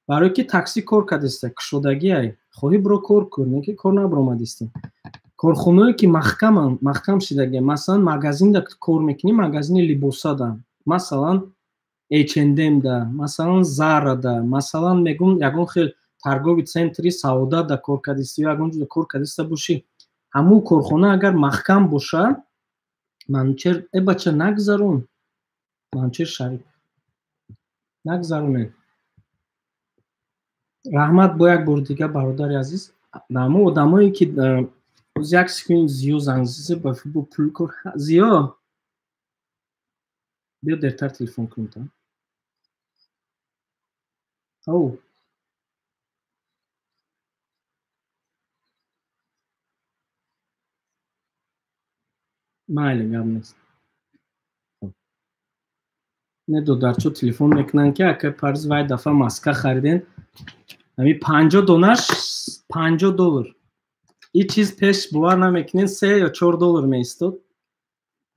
барое ки такси кор кардеста, кушодагиай, хоҳӣ биро кор кун, не ки кор набиромадистем. Корхонаое ки маҳкаманд, маҳкам шидагия, масалан, магазинда кор мекунӣ, магазини либосада, масалан H&M да, масалан Zara да, масалан мегум ягон хел торговый центри Саодат да кор кардисти ё ягон ҷо кор кардиста бошӣ, ҳамун корхона агар маҳкам боша, Манучер, э бача, нагзарон, Манучер Шариф, нагзаронед. Раҳмат бо як бори дига, бародари азиз. Ҳамун одамое ки оз як секунд, Зиё занг зизе ба футбол пул кор. Зиё, биё дертар телефон кунем та. Ау, майли, гап нест. Не, додарчо телефон мекунанд ки ака Париз, вай дафъа маска хариден, ҳами 50 донаш 50 доллар. И чиз пеш, бовар намекунен, 3 ё 4 доллар меистод.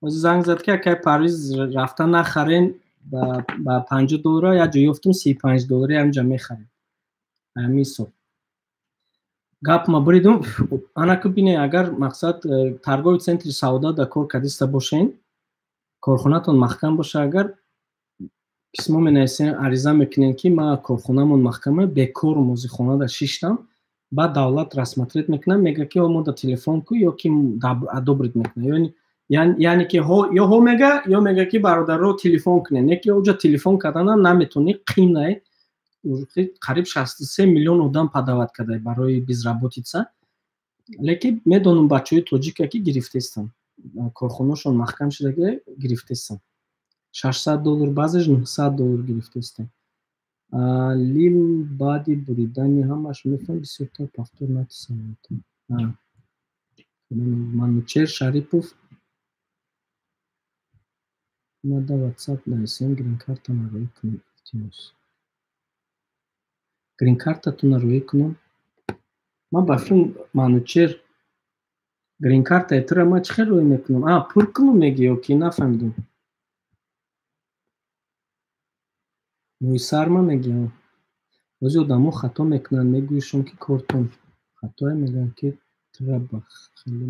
Ҳозир занг зад ки акай Парвиз, рафта нахарен, ба 50 доллара як ҷо ёфтум 35 доллари, ҳамҷа мехарем. Ҳамин ҳисоб гап ма буридум. Анаку бине, агар мақсад торговый центри Саодат да кор кардиста бошен, корхонатон маҳкам боша, агар письмо менависем, ариза мекунем ки ма корхонамон маҳкама, бекорум, ози хонада шиштам, баъд давлат рассмотреть мекунад, мега ки мо да телефон ку ё ки одобрить мекунад, яъне ки ё ҳо мега, ё мега ки бародаро телефон кунед. Не ки оҷа телефон карданам наметавонӣ, қинай, қариб 63 миллион одам подавать карда барои безработица. Лекин медонам бачаҳои тоҷика ки гирифтестанд, корхонаошон маҳкам шудаги, гирифтестанд 600 доллар, баъзеш 900 доллар гирифтестанд. Лил баъди буридани ҳамаш мефаҳм, бисёртар повтор натисам. Манучер Шарипов, ма да ватсап нависем, гринкартама рӯӣ кунем, илтимос. Гринкартатона рӯӣ кунам? Ман ба филм, Манучер, гринкартаи тура ман чӣ хел рӯӣ мекунам? А пур кунам меги ё ки? Нафаҳмидум. Мӯи сарма меги? Бози одамо хато мекунанд, мегӯишон ки кортон хатое, мегӯянд ки тура ба хеле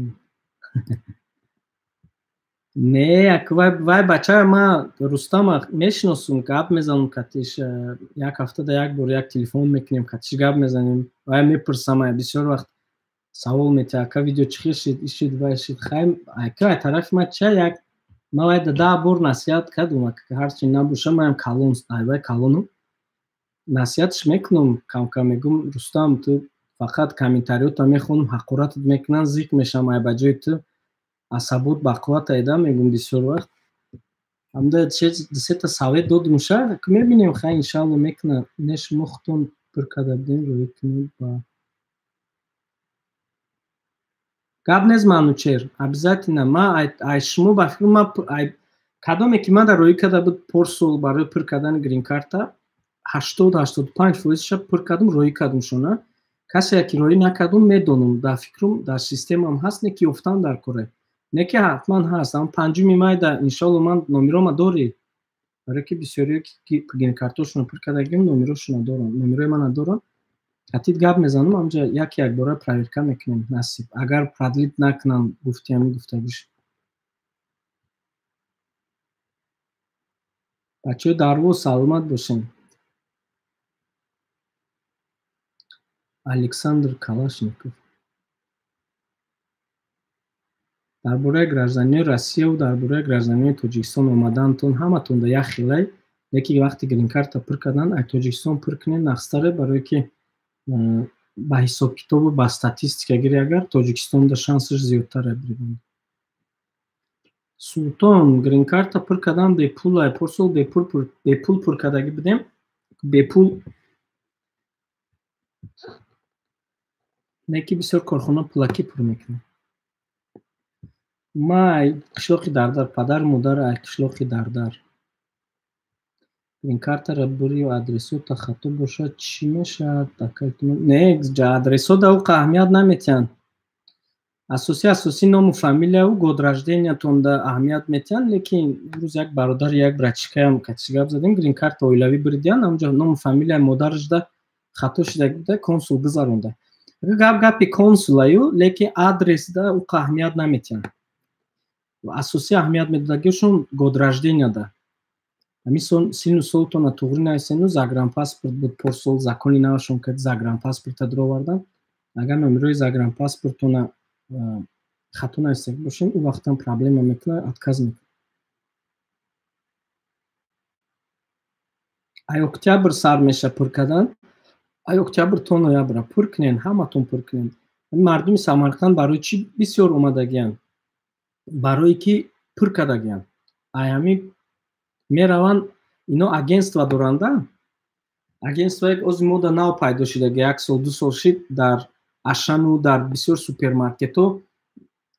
не. Вай бача ма Рустама мешиносум, гап мезанам катиш, як ҳафтада як бор як телефон мекунем, катиш гап мезанем. Вай мепурсам, бисёр вақт савол метиҳад: ака, видео чӣ хел шид, ишид, вай шид. Хай, ака, ай тарафи ма ча як ма вай 10 бор насиҳат кардум, ҳарчи набоша маям калон, ай вай калонум, насиҳатш мекунам камкам. Мегум: Рустам, ту фақат комментариёта мехонам, ҳақоратат мекунанд, зиқ мешавам, ай ба ҷои ту асабот бақувват айда, мегум. Бисёр вақт ҳамда дусета совет додумша, мебинем, хай, иншалло, мекуна. Не, шумо худтон пур карда будем, рӯӣ кунед ба гап нест. Манучер, обязательно ма ай шумо ба фикр ма кадоме ки ман дар рӯӣ карда буд порсол барои пур кардани гринкарта, 80-85 фоизша пур кардум, рӯӣ кардумшона. Касе ки роӣ накардум, медонам, дар фикрум, дар системам ҳаст, не ки ёфтан дар коре. Не ки ҳатман ҳаст. Ам 5 майда иншоалло ман номерома дорӣ. Барои ки бисёриё ки грин-картошонро пур кардагим, номерошонро дорам, номерои мана дорам. Қатид гап мезанам, амҷа як якбора проверка мекунем, насиб. Агар продлить накунам, гуфти ҳамин гуфтагиш. Бачаҳои Дарвоз, саломат бошен. Александр Калашников. Дар бораи гражданиёи Россияву дар бораи гражданиёи Тоҷикистон омадаантон ҳаматон да як хелай, лекин вақте грин-карта пур кардан, ай Тоҷикистон пур кунед нақстаре, барое ки ба ҳисобкитобу ба статистика гирӣ, агар Тоҷикистонда шансаш зиёдтар бирибанд. Султон, грин-карта пур кардан бепул, ай порсол бепул пур кардагӣ будем, бепул не ки бисёр корхона пулакӣ пур мекунад. Ма ай қишлоқи Дардар, падару модар ай қишлоқи Дардар. Грин-картаро бурию адресота хато бошад, чӣ мешавад? Не, адресода ӯ аҳамият наметиҳанд. Асосӣ ному фамилияу год рождениятонда аҳамият метиҳанд, лекин имрӯз як бародар, як братчикаям катиш гап задем, грин-карта оилавӣ буридианд, ҳамҷо ному фамилияи модарашда хато шуда буда, консул гузаронда. Гап гапи консулаю, лекин адресда ӯ аҳамият наметиҳанд. Асосӣ аҳамият медодагиашон год рожденияда. Ҳамин сину солтона туғри нависену загранпаспорт буд, порсол закони навашон кард, загранпаспорта дуровардан. Агар номерои загранпаспортона хато нависаг бошем, ӯ вақтам проблема мекунад, отказ мекунад. Ай октябр сар меша пур кардан, ай октябр то ноябра пур кунен, ҳаматон пур кунен. Мардуми Самарқанд барои чӣ бисёр омадагиянд? Барое ки пур кардагиянд. Ай ҳамин мераванд, ино агентства доранда. Агентство як ози мода нав пайдо шидаги, як сол, ду сол шид, дар Ашану, дар бисёр супермаркетҳо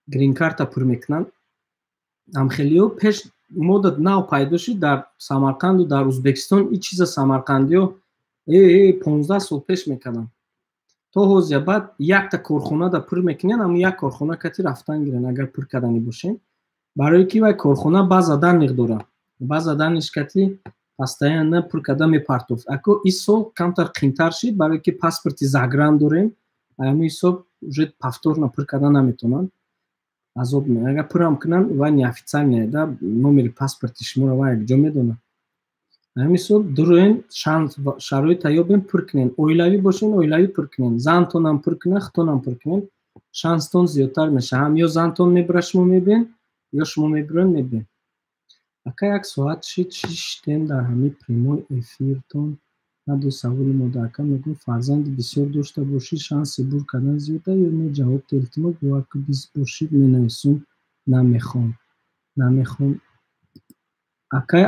грин-карта пур мекунанд. Ҳамхелиё пеш мода нав пайдо шид дар Самарқанду дар Узбекистон, ин чиза самарқандиё 15 сол пеш мекарданд. То ҳозир баъд якта корхонада пур мекунанд, аммо як корхона кати рафтан гиранд, агар пур карданӣ бошем. Барое ки вай корхона база данных дорад. База данных кати постоянно пур карда мепартофт. Ако ин сол камтар қинтар шид, барое ки паспорти загран дорем, ҳамин ҳисоб уже повторно пур карда наметавонанд. Азоб агар пурам кунанд, вай неофициальный да, номери паспорти шуморо вай якҷо медонад. Ҳамин ҳисоб дуроен, шанс шароита ёбем, пур кунен. Оилавӣ бошен, оилавӣ пур кунен. Зантонам пур кунен, худтонам пур кунен. Шанстон зиёдтар мешавад. Ҳам ё зантон мебира, шумо мебиен, ё шумо мебироен, мебиен. Ака як соат шид, шиштем дар ҳамин прямой эфиртон. Наду саволи мода ака мегӯм, фарзанди бисёр дошта бошӣ, шанси бур кардан зиёда ё не? Ҷавоб илтимос, бовар ку бист бошид, менависум, намехом. Намехом. Акай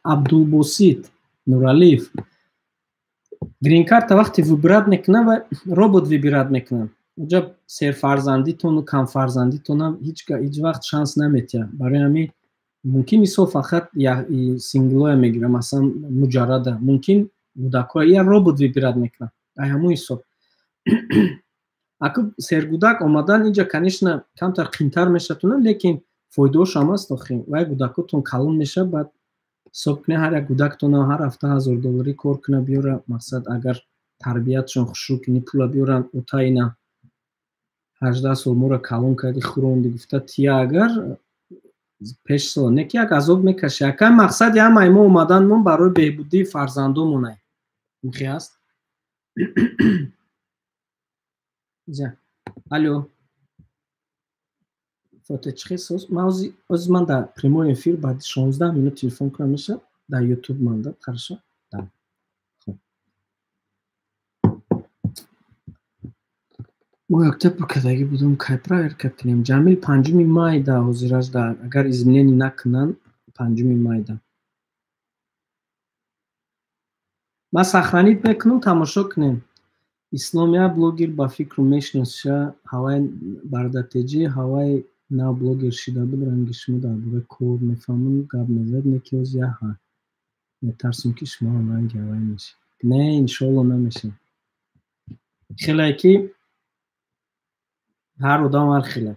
Абдулбосит Нуралиев. Грин-карта вақте выбирать мекунад, ва робот выбирать мекунад. Уҷа серфарзандитону камфарзандитонам ҳеҷ вақт шанс наметиҳад. Барои ҳамин мумкин исо фақат синглоя мегирад, масалан муҷаррада, мумкин гудакҳоя, я робот выбирать мекунад. Ай ҳамун ҳисоб. Аку сергудак омадан инҷа, конечно, камтар қинтар мешавад, лекин фоидаош ҳам аст охи. Вай гудакотон калон мешавад, баъд ҳисоб кунед, ҳар як гудактона ҳар ҳафта $1000 кор куна биёра, мақсад агар тарбиятшон хушрӯ кунӣ, пула биёранд, ута ина 18 сол моро калон карди, хӯронди, гуфта тия агар пеш сол не ки як азоб мекаши. Ака мақсади ҳамаи мо омаданмон барои беҳбудии фарзандомонай. Михе аст? Алло. Фото чӣ хел? Ман ози ман дар прямой эфир баъди 16 минут телефон кунам мешавад? Дар YouTube манда, хорошо? Да. Хуб. Мо якта пур кардагӣ будум, кай проверка кунем? Ҷамил 5 майда ҳозираш да, агар изменение накунанд, 5 майда. Ман сохранить мекунам, тамошо кунем. Исломия блогер ба фикру мешиносиша, ҳавай бардатеҷӣ, ҳавай нав блогер шида буд, ранги шумо дар бораи кор мефаҳмон, гап мезад, не ки оз яҳа. Метарсем ки шумо ҳам ранги ҳавай мешед. Не, иншоалло намешавад. Хеле ки ҳар одам ҳар хеле.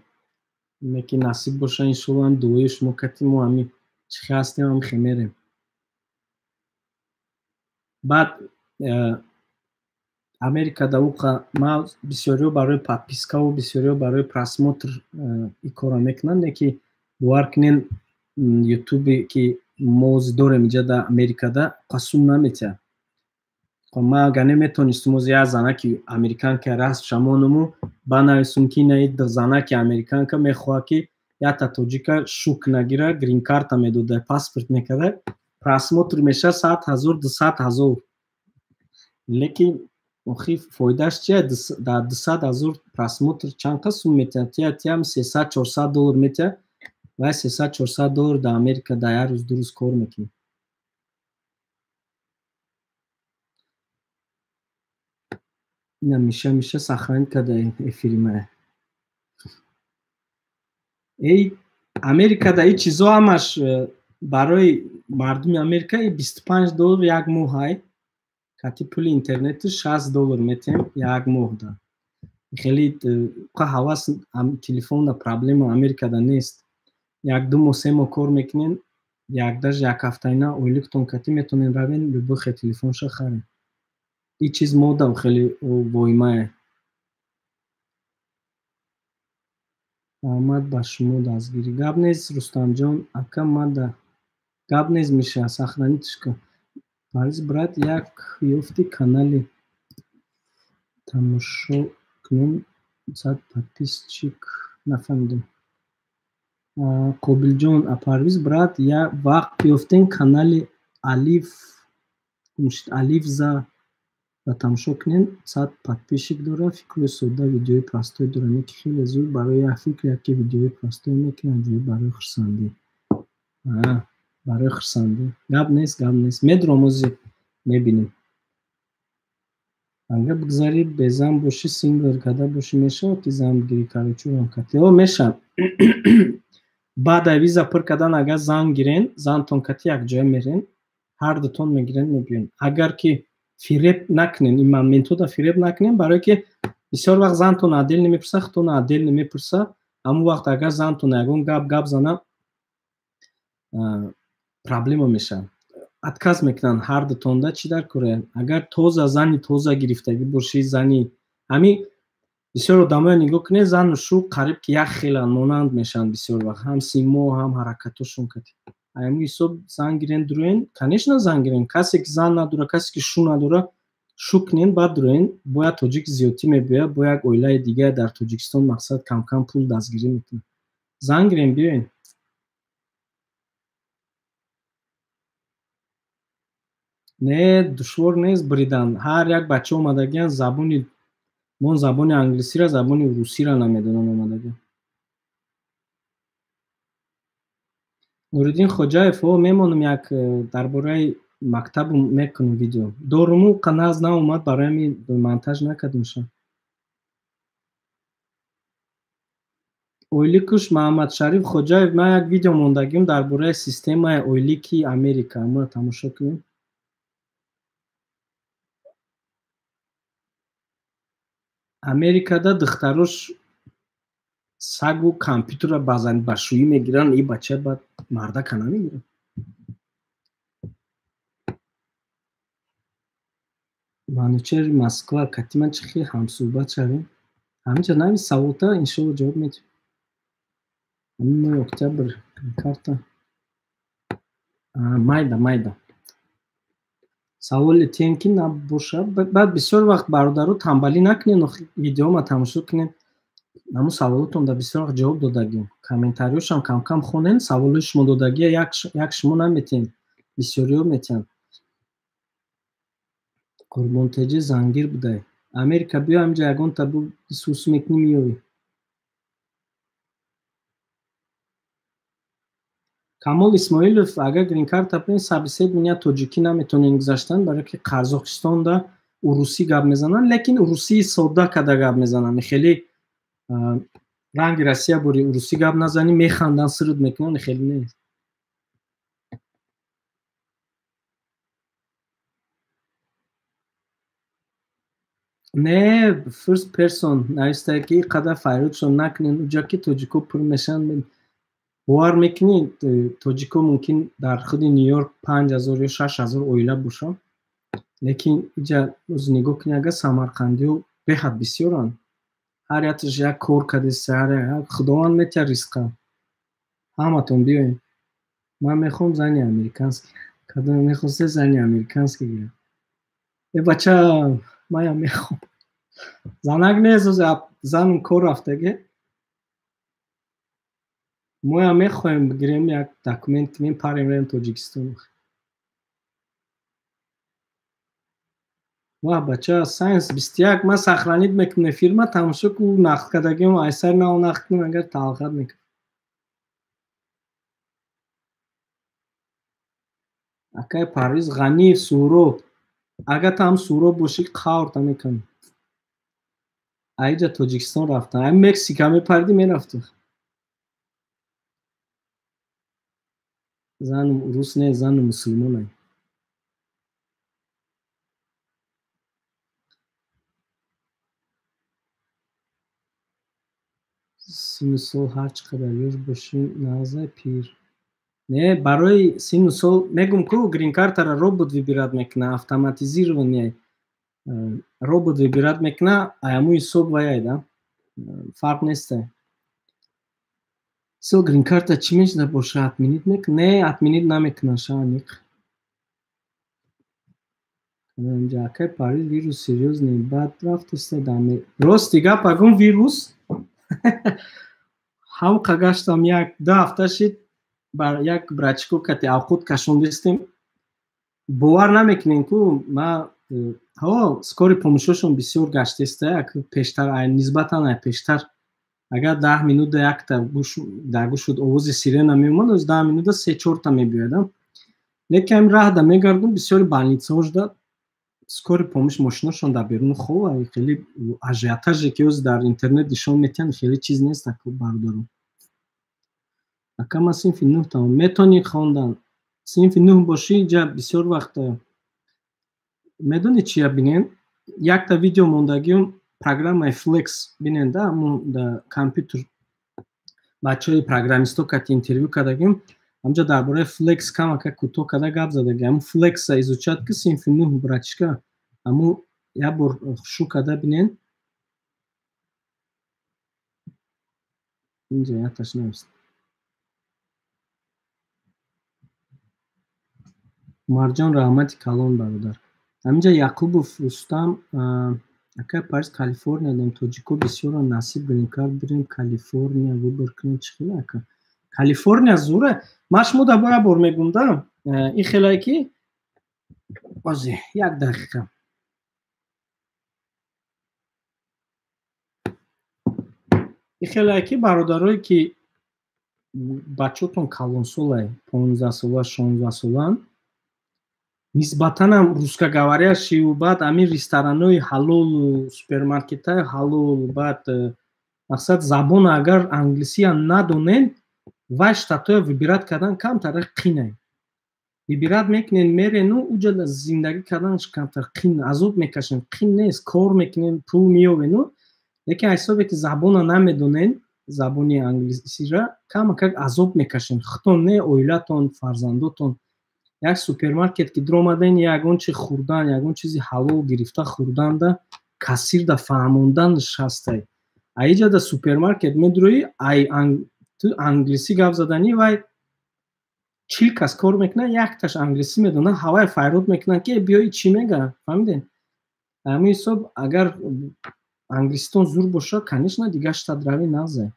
Ки насиб боша, иншоалло, ҳам дуои шумо кати мо ҳами чӣ ҳастем, ҳам хемерем. Баъд Америка да уқа ма бисёриҳо барои подпискаву бисёриҳо барои просмотр ин корро мекунанд, не ки бовар кунен, ютубе ки мо дорем инҷа дар Америкада қасум наметиҳад. Ма агар наметонистум ози як занаки американка расм шамонуму банависум, ки ина занаки американка мехоҳад, ки якта тоҷика шук нагира, грин-карта медода, паспорт мекарда, просмотр меша 100 000, 200 000. Лекин охи фоидааш чия? Дар 200 000 просмотр чанд қад сум метиҳад? Тия тиям 300, 400 доллар метиҳад. Вай 300, 400 доллар дар Америка дар як рӯз, 2 рӯз кор мекунӣ. Ина миша сохранить карда эфири мая. Эй, Америкада ин чизо ҳамаш барои мардуми Америка 25 доллар як моҳ ай кати пули интернету 60 доллар метиҳем як моҳда. Хеле ҳавас телефонда проблема Америкада нест. Як 2 моҳ, 3 моҳ кор мекунен, як даже як ҳафтаина ойликтон кати метавонен равен любой хел телефонша харен. Ин чиз модам хеле воимае. Раҳмат ба шумо, дастгирӣ. Гап нест, Рустамҷон ака, мада гап нест. Миша, сохранитьш кун. Парвиз брат, як ёфти канали тамошо кунем, 100 подписчик. Нафаҳмидам. Қобилҷон, а Парвиз брат, як вақт ёфтем канали Алиф Алиф за ва тамошо кунем, 100 подписчик дорад, фикри сода, видеои простой дорад, не ки хеле зуд барои як фикр яке видеои простой мекунад, ҷои барои хурсандӣ, барои хурсандӣ. Гап нест, гап нест, медурам, ози мебинем. Агар бигзарӣ, безан бошӣ, сингл карда бошӣ, мешавад ки зан бигирӣ, короче, кати? О, мешавад. Баъд ай виза пур кардан агар зан гирен, зантон кати якҷоя мерен, ҳар дутон мегирен, мебиён. Агар ки фиреб накунен, ин моментода фиреб накунен, барое ки бисёр вақт зантон отдельно мепурса, худтон отдельно мепурса. Ҳамон вақт агар зантон ягон гап зана, проблема мешавад, отказ мекунанд ҳар дутонда. Чӣ дар кора? Агар тоза зани тоза гирифтагӣ бошӣ, зани ҳами бисёр одамоя нигоҳ кунед, зану шу қариб ки як хеланд, монанд мешаванд бисёр вақт, ҳам симо, ҳам ҳаракатошон кати. Ҳамин ҳисоб зан гирен, дуроен, конечно, зан гирен. Касе ки зан надора, касе ки шу надора, шу кунен, баъд дуроен. Бояд тоҷик зиёдтӣ мебиёяд, бо як оилаи дигар дар Тоҷикистон, мақсад, камкам пул дастгирӣ мекунад. Зан гирен, биёен. Не, душвор нест бридан. Ҳар як бача омадагиан, забони мон, забони англисиро, забони русиро намедонанд, омадагиан. Нуриддин Хоҷаев, о, мемонам, як дар бораи мактабу мекунам видео. Доруму қаназ наомад, барои ҳамин монтаж накардимша. Ойликуш, Маҳаммадшариф Хоҷаев, ман як видео мондагим дар бораи системаи ойлики Америка, аморо тамошо кунем. Америкада духтарош сагу компютерро ба шӯӣ мегиранд, и бача баъд мардака намегирад. Манучери Москва кати ман чӣ хел ҳамсӯҳбат шавем? Ҳаминҷа навис саволта, иншоалло, ҷавоб медиҳем. Ҳамин моҳи октябр карта майда майда саволи тем ки набоша. Баъд бисёр вақт, бародаро, тамбалӣ накунен, видеома тамошо кунен, ҳамун саволотон да бисёр вақт ҷавоб додагим. Комментариёшам камкам хонен, саволои шумо додагия як шумо наметиҳен, бисёриҳо метиҳанд. Қурбонтеҷӣ зангир будай. Америка биё, ҳаминҷа ягонта сус мекунӣ, меёвӣ. Камол Исмоилов, агар гринкарта пин собеседования тоҷикӣ наметонен гузаштан, барое ки Қазоқистонда урусӣ гап мезананд, лекин урусии содда када гап мезананд. Хеле ранги Россия бори урусӣ гап назанӣ, механданд, сирд мекунанд, хеле нест. Не, first person навистае, ки ин қадар файрудшон накунен, уҷа ки тоҷико пур мешаванд. Бовар мекунӣ, тоҷико мумкин дар худи Нью-Йорк 5000 ё 6000 оила бошанд, лекин иҷа оз нигоҳ кунӣ, агар самарқандиҳо беҳад бисёранд. Ҳар якташ як кор кардест, ҳар як Худованд метиҳад ризқа. Ҳаматон биёед. Ман мехоҳам зани американский. Кадом мехосте зани американский гирам? Э бача, маям мехоҳам. Занак нест, оз занам кор рафтаге. Моям мехоҳем бигирем, як документ кунем, парем, равем Тоҷикистон. Ваҳ, бача, Сайнс 21, ман сохранить мекунам эфирма, тамошо ку, нақл кардагиам айсар нав нақл кунам, агар талхат мекунам. Акай Парвиз Ғаниев Суҳроб, агар ту ҳам Суҳроб бошӣ, қаврта мекунам. Аиҷа Тоҷикистон рафтам, ай Мексика мепаридӣ, мерафтӣ. Зану рус не, зану мусулмонай. Сину сол ҳар чӣ қадар ёш бошӣ, нағзай пир. Не, барои сину сол мегум ку, грин-картара робот выбирать мекуна, автоматизированный робот выбирать мекуна, аяму ҳисоб ваяй да. Фарқ нестай. Сол грин-карта чӣ мешуда боша, отменить мекуна? Не, отменить намекуна, шаниқ. Инҷа акай Парвиз, вирус серьёзный, баъд рафтеста дар рости гап, агун вирус ҳамқа гаштам, як ду ҳафта шид, бар як брачко кати авқот кашондистем, бовар намекунем ку, ма ҳо скорый помощь ошон бисёр гаштеста, як пештар, нисбатан ай пештар, агар 10 минута якта дар гӯшуд овози сирена меомад, оз 10 минута се чорта мебиёяд. Лекин ҳамин раҳда мегардум, бисёри больница ҳо шуда скорый помощь мошиношон дар берун хова, хеле ажиотаж е ки оз дар интернет нишон метиҳанд, хеле чиз нест, бародаро. Ака, ман синфи нӯҳ тамом, метавонӣ хондан. Синфи нӯҳ бошӣ, инҷа бисёр вақт медонӣ чия, бинен, якта видео мондагиум, программаи Flex бинен да, ҳамун да компютер бачаҳои программист о кати интервю кардагим, ҳамҷа дар бораи Flex камака кӯтоҳ карда гап задаги. Ҳамун Flex а изучать ки, синфи нӯҳ, братишка, ҳамун як бор шу карда бинен. Инҷа якташ навист. Умарҷон, раҳмати калон, бародар. Ҳаминҷа Яқубов Рустам: акай Парвиз, Калифорния дем, тоҷико бисёран, насиб грин-карт бирем, Калифорния выбор кунем, чӣ хела, ака? Калифорния зура. Ман шумо дар як бор мегум да, ин хелае ки ози як дақиқа. Ин хелае ки бародарое ки бачаотон калонсолай, 15 сола, 16 солаанд, нисбатанам русскоговорящий, баъд ҳамин ресторанҳои ҳалолу супермаркетҳои ҳалол, баъд мақсад забона агар англисия надонен, вай штатҳоя выбирать кардан камтар қинай. Выбирать мекунен, мерену уҷа зиндагӣ карданаш камтар қин, азоб мекашен. Қин нест, кор мекунен, пул меёвену, лекин ҳисобе ки забона намедонен, забони англисира, камакак азоб мекашен худтон, не оилатон, фарзандотон. Як супермаркет ки дуромаден, ягон чи хӯрдан, ягон чизи ҳалол гирифта хӯрданда, кассирда фаҳмонданаш ҳастай. Аиҷа да супермаркет медуроӣ, ай ту англисӣ гап заданӣ, вай 40 кас кор мекунад, якташ англисӣ медонад, ҳавай файрод мекунад, ки биёи, чӣ мега, фаҳмидем? Ҳамин ҳисоб, агар англиситон зур бошад, конечно, дигар штат рави нағзе.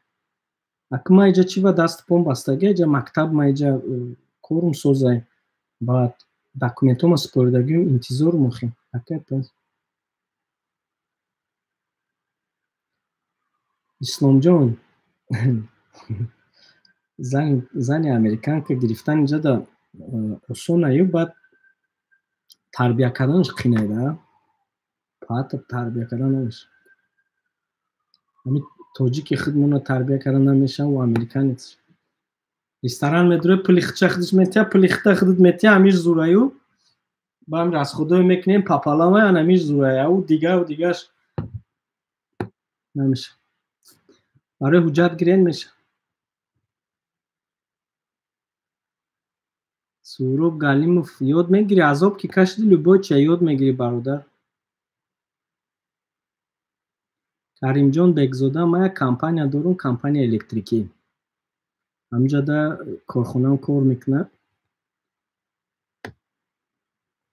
Ака, ма иҷа чи ба дасту пом бастага, иҷа мактаб, ма иҷа корум созай, баъд документҳома супоридагиум, интизор мохем. Ака Исломҷон, зани американка гирифтан инҷа да осонаю, баъд тарбия карданаш қинайда, баъд тарбия кардан намешавад. Ҳамин тоҷики худмона тарбия кардан намешавад, у американец. Ресторан медуре, пули худша худаш метиҳа, пули худта худат метиҳа, ҳамиш зураю, ба ҳамин расход ое мекунем папаламай, ан ҳамиш зурая, у дигар у дигараш. Намеша. Барои ҳуҷҷат гирен меша. Суроб Галимов, ёд мегирӣ, азоб ки кашиди, любой чия ёд мегирӣ, бародар. Каримҷон Бекзода, ман як компания дорум, компания электрикӣ. Ҳамҷода корхонаам кор мекунад.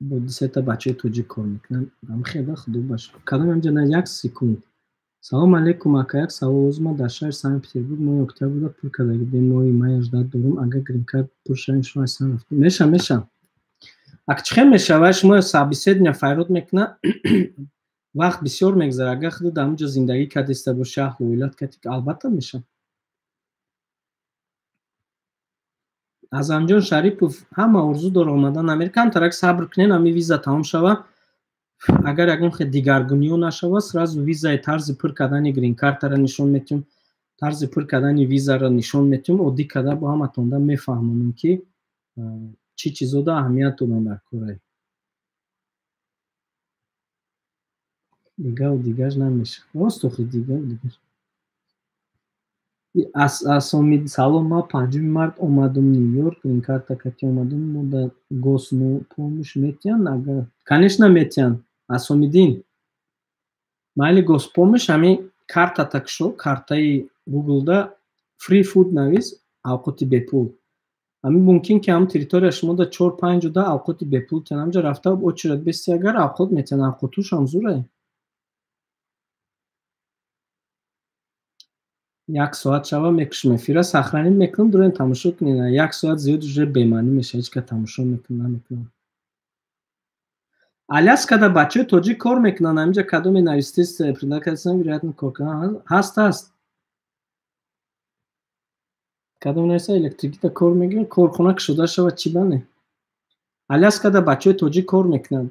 Бо 2-3 бачаи тоҷик кор мекунанд. Ҳамхеда, худо ба шукр. Кадом ҳамҷа на як секунд. Салом алейкум, ака, як савол. Оз ман дар шаҳри Санкт-Петербург моҳи октябрда пур кардаги будем, моҳи май ждать дорум, агар грин-карт пур шавем, шумо аз сан рафтем. Меша, меша. Ак чӣ хел мешава? Шумо собеседование файрод мекунад, вақт бисёр мегзарад. Агар худо дар ҳамҷо зиндагӣ кардиста боши, аҳлу оилат кардӣ, албатта меша. Азамҷон Шарипов, ҳама орзу дора омадан Америка, камтарак сабр кунен, ҳами виза тамом шава. Агар ягон хел дигаргуниҳо нашава, сразу визаи тарзи пур кардани грин-картаро нишон метиҳем, тарзи пур кардани визаро нишон метиҳем, оддӣ карда бо ҳаматонда мефаҳмонем, ки чӣ чизода аҳамият доданд дар корае. Дигаву дигаш намешавад. Рост охи, дигаву дигаш. Асомид, салом, ман 5 март омадум Нью-Йорк, грин-карта кати омадум, мо да госпомощь метиҳанд? Агар конечно метиҳанд. Асомиддин, майли госпомощь, ҳамин картата кушо, картаи Google-да free food навис, авқоти бепул. Ҳамин мумкин ки ҳамин территория шумо да 4-5 ҷода авқоти бепул тиҳанд. Ҳамҷа рафта очередь бести, агар авқот метиҳанд, авқотушам зурае. 1 соат шава мекушем эфира, сохранить мекунем, дурен тамошо кунед. 1 соат зиёд уже бемаънӣ мешавад, ҳеҷ кас тамошо мекунад, намекунад. Аляскада бачаҳои тоҷик кор мекунанд, ҳаминҷа кадоме навистест, предлагается, вероятно, кор кунанд. Ҳаст, ҳаст. Кадоме нависта, электрикида кор мекунанд, корхона кушода шавад, чӣ бане? Аляскада бачаҳои тоҷик кор мекунанд.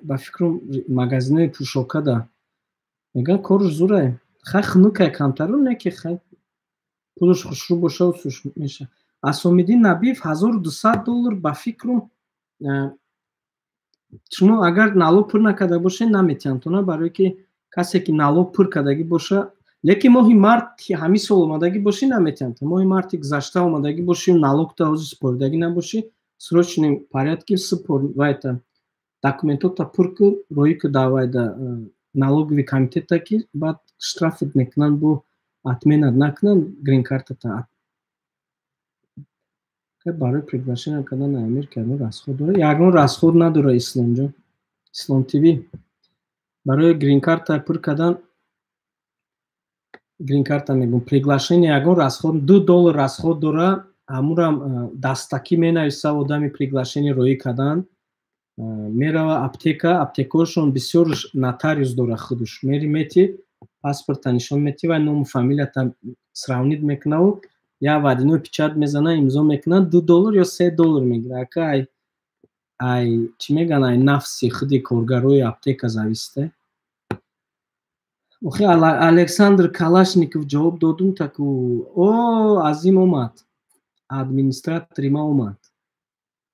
Ба фикрам, магазинои пӯшокада. Мегӯянд, коруш зурае. Хай хунукае камтару, не ки хай пулаш хушрӯ боша, суш меша. Асомиддин Набиев, $1200, ба фикрам, шумо агар налог пур накарда бошед, наметиҳанд тона, барое ки касе ки налог пур кардагӣ боша, лекин моҳи март ҳамин сол омадагӣ бошӣ, наметиҳанд. Моҳи марти гузашта омадагӣ бошӣ, налогта ҳозир супоридагӣ набошӣ, срочный порядке супор, вайта документота пур кун, роӣ ку давайда налоговый комитета, ки баъд штрафт мекунанд, бо отменат накунанд грин-картата. Барои приглашение кардан Америка ягон расход дорад? Ягон расход надорад, Исломҷон. Ислом ТВ. Барои грин-карта пур кардан, грин-карта мегӯм, приглашение ягон расход, $2 расход дорад, ҳамурам дастакӣ менависа одами приглашение роӣ кардан. Мерава аптека, аптекаҳошон бисёр нотариус дорад худуш. Мери мети, паспорта нишон мети ва ному фамилията сравнить мекунаву я водяной печать мезана, имзо мекунад, $2 ё $3 мегирад. Ака ай чӣ мегӯянд, ай нафси худи коргарои аптека зависит. Охи Александр Калашников, ҷавоб додум таку. О, Азим омад. Администратори ма омад.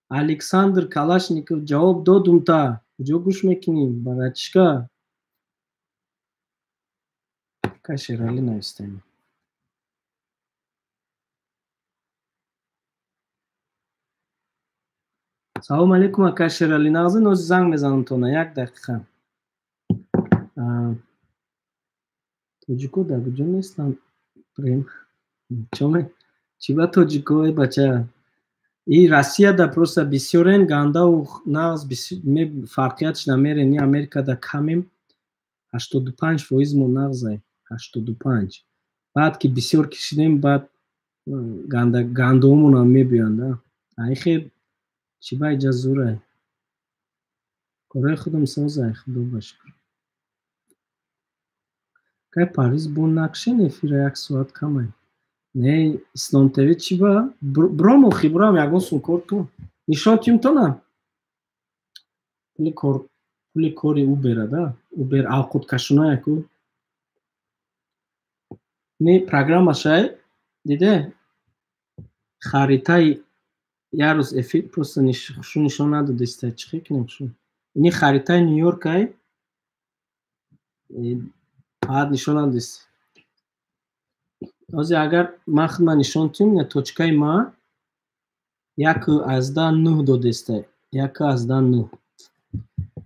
Александр Калашников, ҷавоб додум та. Куҷо гӯш мекунӣ, братишка? Кай Шерали навистем. Салом алейкум, ака Шерали. Нағзи нози занг мезанам тона, як дақиқа. Тоҷико дар куҷо нестанд? Прем. Чоме? Чӣ ба тоҷико, эй бача? И Россияда просто бисёрен гандаву нағз, фарқиятш намерен, ни Америкада камем, 85% мо нағзай, 85. Баъд ки бисёр кишидем, баъд гандоомонам мебиёнд, а? Ай хе чӣ ба иҷа зурай? Кораи худам созай, худо ба шукр. Кай Париз бо накшен эфира, 1 соат камай. Не, Ислом ТВ чӣ ба? Бром охи, бром ягон сум кор кун. Нишон тим тона? Пули кори Убера, да? Убер авқоткашуная ку. Не, программа шай, диде? Харитаи як рӯз эфир просто шу нишон надодиста, чӣ кунем шу? Ини харитаи Нью-Йоркай. Баъд нишонам дист. Ҳозир агар ман худма нишон тиҳам, ина точкаи ма 1,9 додеста. 1,9.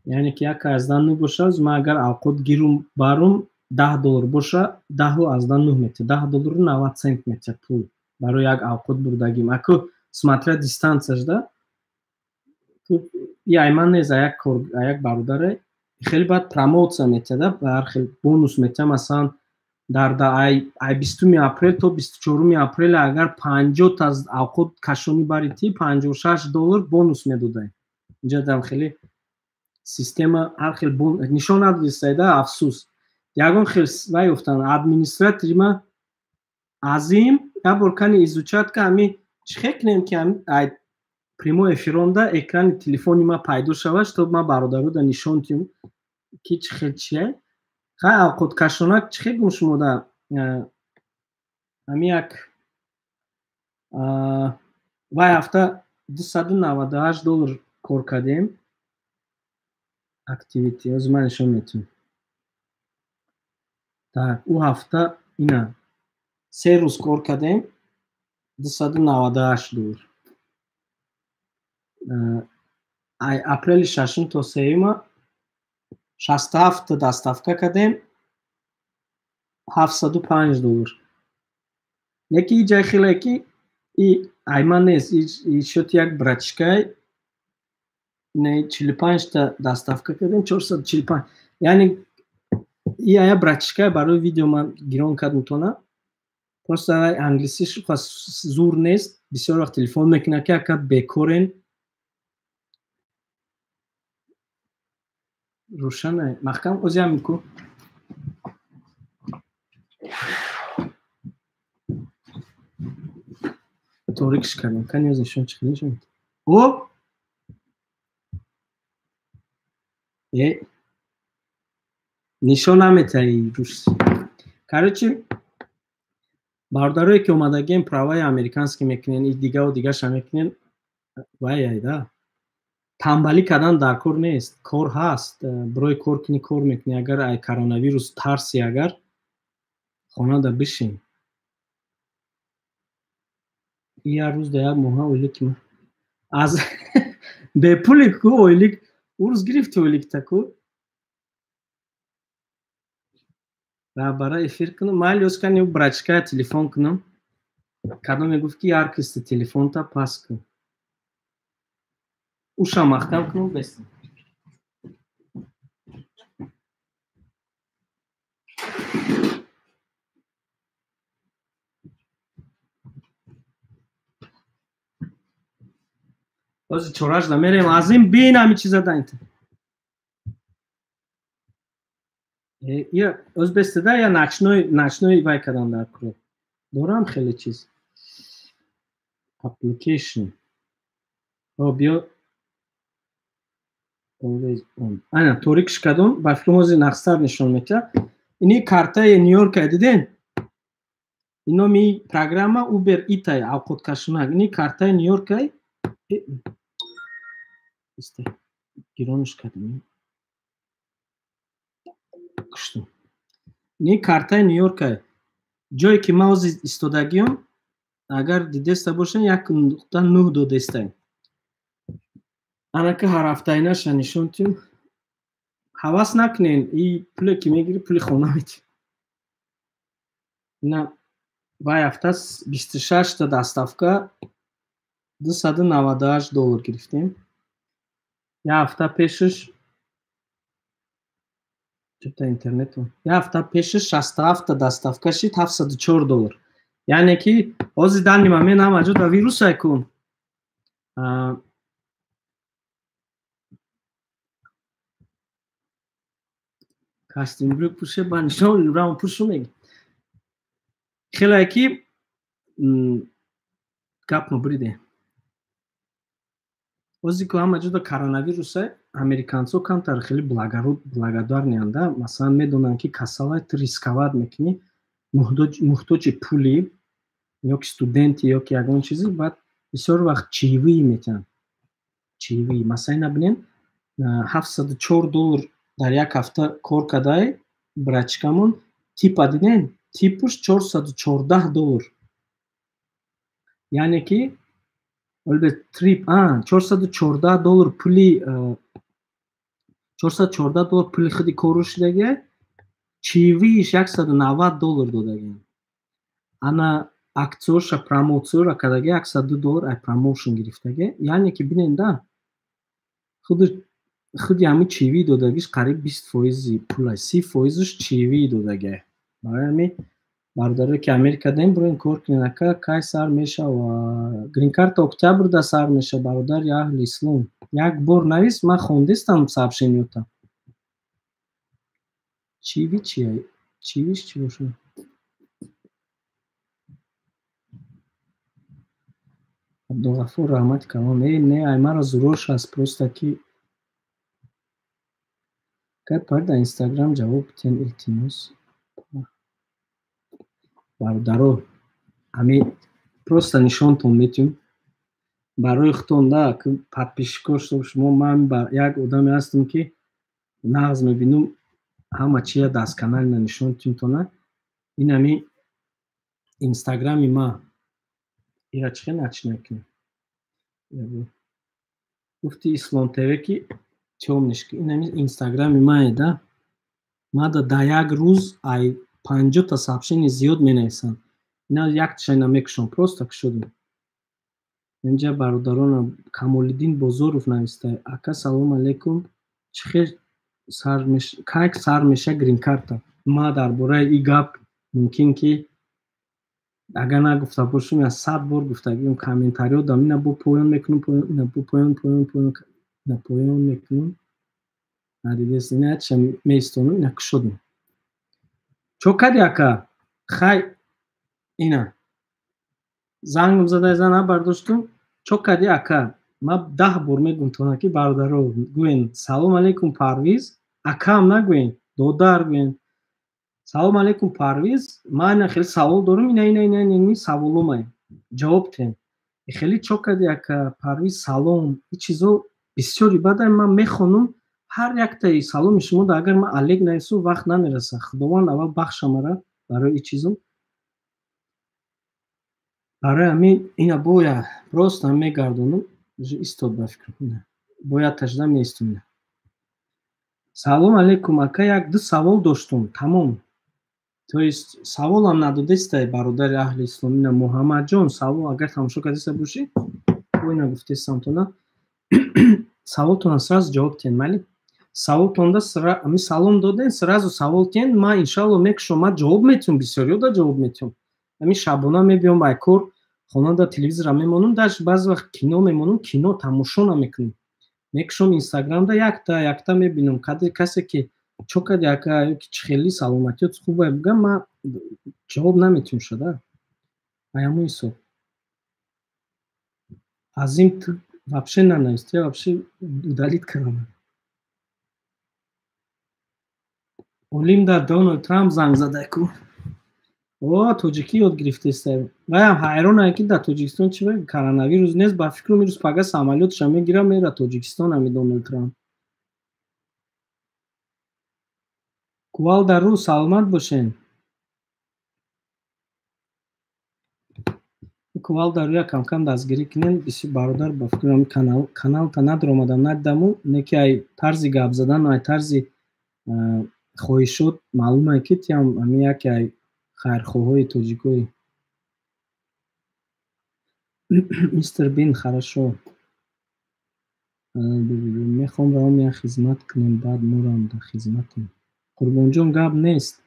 Яъне ки 1,9 боша, ман агар авқот гирум барум $10 боша, 10,9 метия. $10.90 метия пул барои як авқот бурдагим. Аку смотря дистанцияш да. И айман нест, як кор, як бародаре хеле баъд промоутсия метия да, ҳар хел бонус метия, масалан дар ай 20 апрел то 24 апрел агар 50 та авқот кашонӣ бари ти $56 бонус медодай. Инҷа дам хеле система ҳар хел нишон надодистайда, афсӯс. Ягон хел вай гуфтан администратори ма Азим як бор кани изучать ка ами чӣ хел кунем ки ай прямой эфиронда экрани телефони ма пайдо шавад, чтоб ма бародарода нишон тиҳам ки чӣ хел чия. Хай авқоткашонак чӣ хел гум шумода ами як вай ҳафта $298 кор кардем. Activity ҳозир ман нишон метиҳам. Так, ӯ ҳафта ина 3 рӯз кор кардем, $298. Ай апрели 6 то 3 67 доставка кардем, $705. Неки и ҷай хеле ки и айман нест, и шоти як братишкай не 45 та доставка кардем, 445. Яъне и ая братишкай барои видео ман гирон кардам тона. Просто ай англисиш зур нест, бисёр вақт телефон мекунад ки ака бекорен. Рӯшана маҳкам озиам ку. Торикш кардем, кани оз нишон чӣ нишон. О! Е нишон наметаи рус. Короче, бародарое ки омадагием праваи американски мекунен, и дигаву дигаша мекунен, вай айда. Тамбалӣ кардан дар кор нест, кор ҳаст, барои кор кунӣ кор мекунӣ, агар ай коронавирус тарси, агар хонада бишин. Як рӯз да як моҳа ойлик аз бепули ку ойлик, ӯ рӯз гирифти ойликта ку. Раҳбара эфир кунам, майли ёз кани брачкая телефон кунам. Кадом мегуфт ки яркости телефонта паст кун. Уша маҳкам кунам бес. Ҳозир чорашда мерем, аз ин бин ҳами чиза да инта. Я оз бестеда я ночной вай кардам дар куро. Дорам хеле чиз. Application. О, биё always on. Ана торикш кардам, ба фикрам ҳозир нақстар нишон метиҳад. Ини картаи Нью-Йорка диден? Ин номи программа Uber Eats авқоткашонак. Ини картаи Нью-Йорка. Гиронш кардам. Куштум. Ини картаи Нью-Йорка. Ҷое ки ман ҳозир истодагиам, агар дидеста бошен, 1.9 додестаем. Анака ҳар ҳафтаинаша нишон тиҳам. Ҳавас накунен, и пуле ки мегирӣ, пули хона метиҳ. Ина вай ҳафта 26 та доставка $298 гирифтем. Як ҳафта пешаш чипта интернету. Як ҳафта пешаш 67 та доставка шид, $704. Яъне ки ҳозир данный момент ҳама ҷо да вирусай кун. Костюм брюк пӯше, ба нишон рам пӯшу меги. Хеле ки гап мо бриде. Ҳозир ку ҳама ҷо да коронавируса, американцо камтар хеле благодарныянд, да? Масалан медонанд ки касалай ту рисковать мекунӣ, муҳтоҷи пули ё ки студенти ё ки ягон чизи, баъд бисёр вақт чаевые метиҳанд. Чаевые. Масалан ина бинем, $704 дар як ҳафта кор кардай братчикамон, Типа диден, типуш $414. Яъне ки трип $414 пули $414 пули худи кору шудагия, чаевые ш $190 додагиан. Ана акцияша промоутсияро кардаги $102 ай промоушн гирифтаги. Яъне ки бинен да, худи ҳамин чаевые додагиш қариб 20% пула, 30%ш чаевые додагия. Барои ҳамин бародаре ки Америка дем, бироин кор кунед. Ака, кай сар мешава грин-карта? Октябрда сар меша, бародари аҳли ислом. Як бор навис, ман хондистам сообщениёта. Чаевые чия? Чаевые ш чӣ бошад? Абдуғафур, раҳмати калон. Э, не, ай мара зурош аст, просто ки кай пар дар Инстаграм ҷавоб битен, илтимос. Бародаро, ҳами просто нишонтон метиҳум барои худтон да, подписчико шумо. Ман як одаме ҳастам, ки нағз мебинум ҳама чия досконально нишон тимтона. Ин ҳами Инстаграми ма. Ира чӣ хел начинай кунем? Гуфти Ислом ТВ, ки тёмниш. Ин ҳами Инстаграми мае да. Мада дар як рӯз ай 50-та сообщение зиёд менависам. Ина якташа ина мекушам, просто кушодем. Инҷа бародарона Камолиддин Бозоров нависта: «Ака, салому алайкум, чӣ хел кай сар меша грин-карта?» Ма дар бораи ин гап мумкин ки агар нагуфта бошум, я 100 бор гуфтагиам комментариҳо дам. Ина бо поён мекунам, поён, ина бо поён, поён, поён, ина поён мекунам. Надидест, ина ча меистонам, ина кушодем. Чо кади, ака? Хай, ина зангм задай, зан набардоштум. Чо кади, ака? Ма 10 бор мегум тона, ки бародаро, гӯен: «Салом алейкум, Парвиз». Акаам нагӯен, додар гӯен. «Салом алейкум, Парвиз, ман ина хеле савол дорам, ина, ина, ина, ина саволомай, ҷавоб тем». Хеле чо кади, ака Парвиз, салом, ин чизо бисёри бадай. Ман мехонам ҳар яктаи саломи шумо. Агар ман алек нависум, вақт намераса. Худованд аввал бахша мара барои ин чизо. Барои ҳамин ина боя просто мегардонам, истод ба фикрам, бояд тажда меистум. «Салом алейкум, ака, як ду савол доштум», тамом. То есть саволам надодестай, бародари аҳли ислом. Ина Муҳаммадҷон, савол агар тамошо кардеста бошӣ, бо ина гуфтестамтона, саволтона сразу ҷавоб тиҳен. Майли, саволтонда ами салом доден, сразу савол тиҳен, ман иншалло мекушом, ман ҷавоб метиҳам, бисёриёда ҷавоб метиҳам. Ами шабона мебиём ай кор, хонада телевизора мемонам, даже баъзе вақт кино мемонам, кино тамошо намекунам, мекушом Инстаграмда, якта якта мебинам. Касе ки чо кади, ака, ки чӣ хели, саломатиёт хубай бугам, ман ҷавоб наметиҳам шуда. Аямо ҳисоб азим ту вообще нанависти, вообще удалить кардам. Олим дар Доналд Трамп занг задай ку. О, тоҷикӣ ёд гирифтеста. Ваям ҳайронае, ки дар Тоҷикистон чи коронавирус нест. Ба фикрам, ирӯз пага самолётша мегира, мера Тоҷикистон ами Доналд Трамп. Кувалда ру, саломат бошен. Кувалда руя камкам дастгирӣ кунен, бисёр бародар. Ба фикрам, каналта надромадам, надидаму, не ки ай тарзи гап задан, ай тарзи хоҳишот маълумае, ки тиам ами яке ай хайрхоҳои тоҷикои. Мистер Бин, хорошо. Мехоҳам равом, як хизмат кунем, баъд мурам, дар хизматем. Қурбонҷон, гап нест.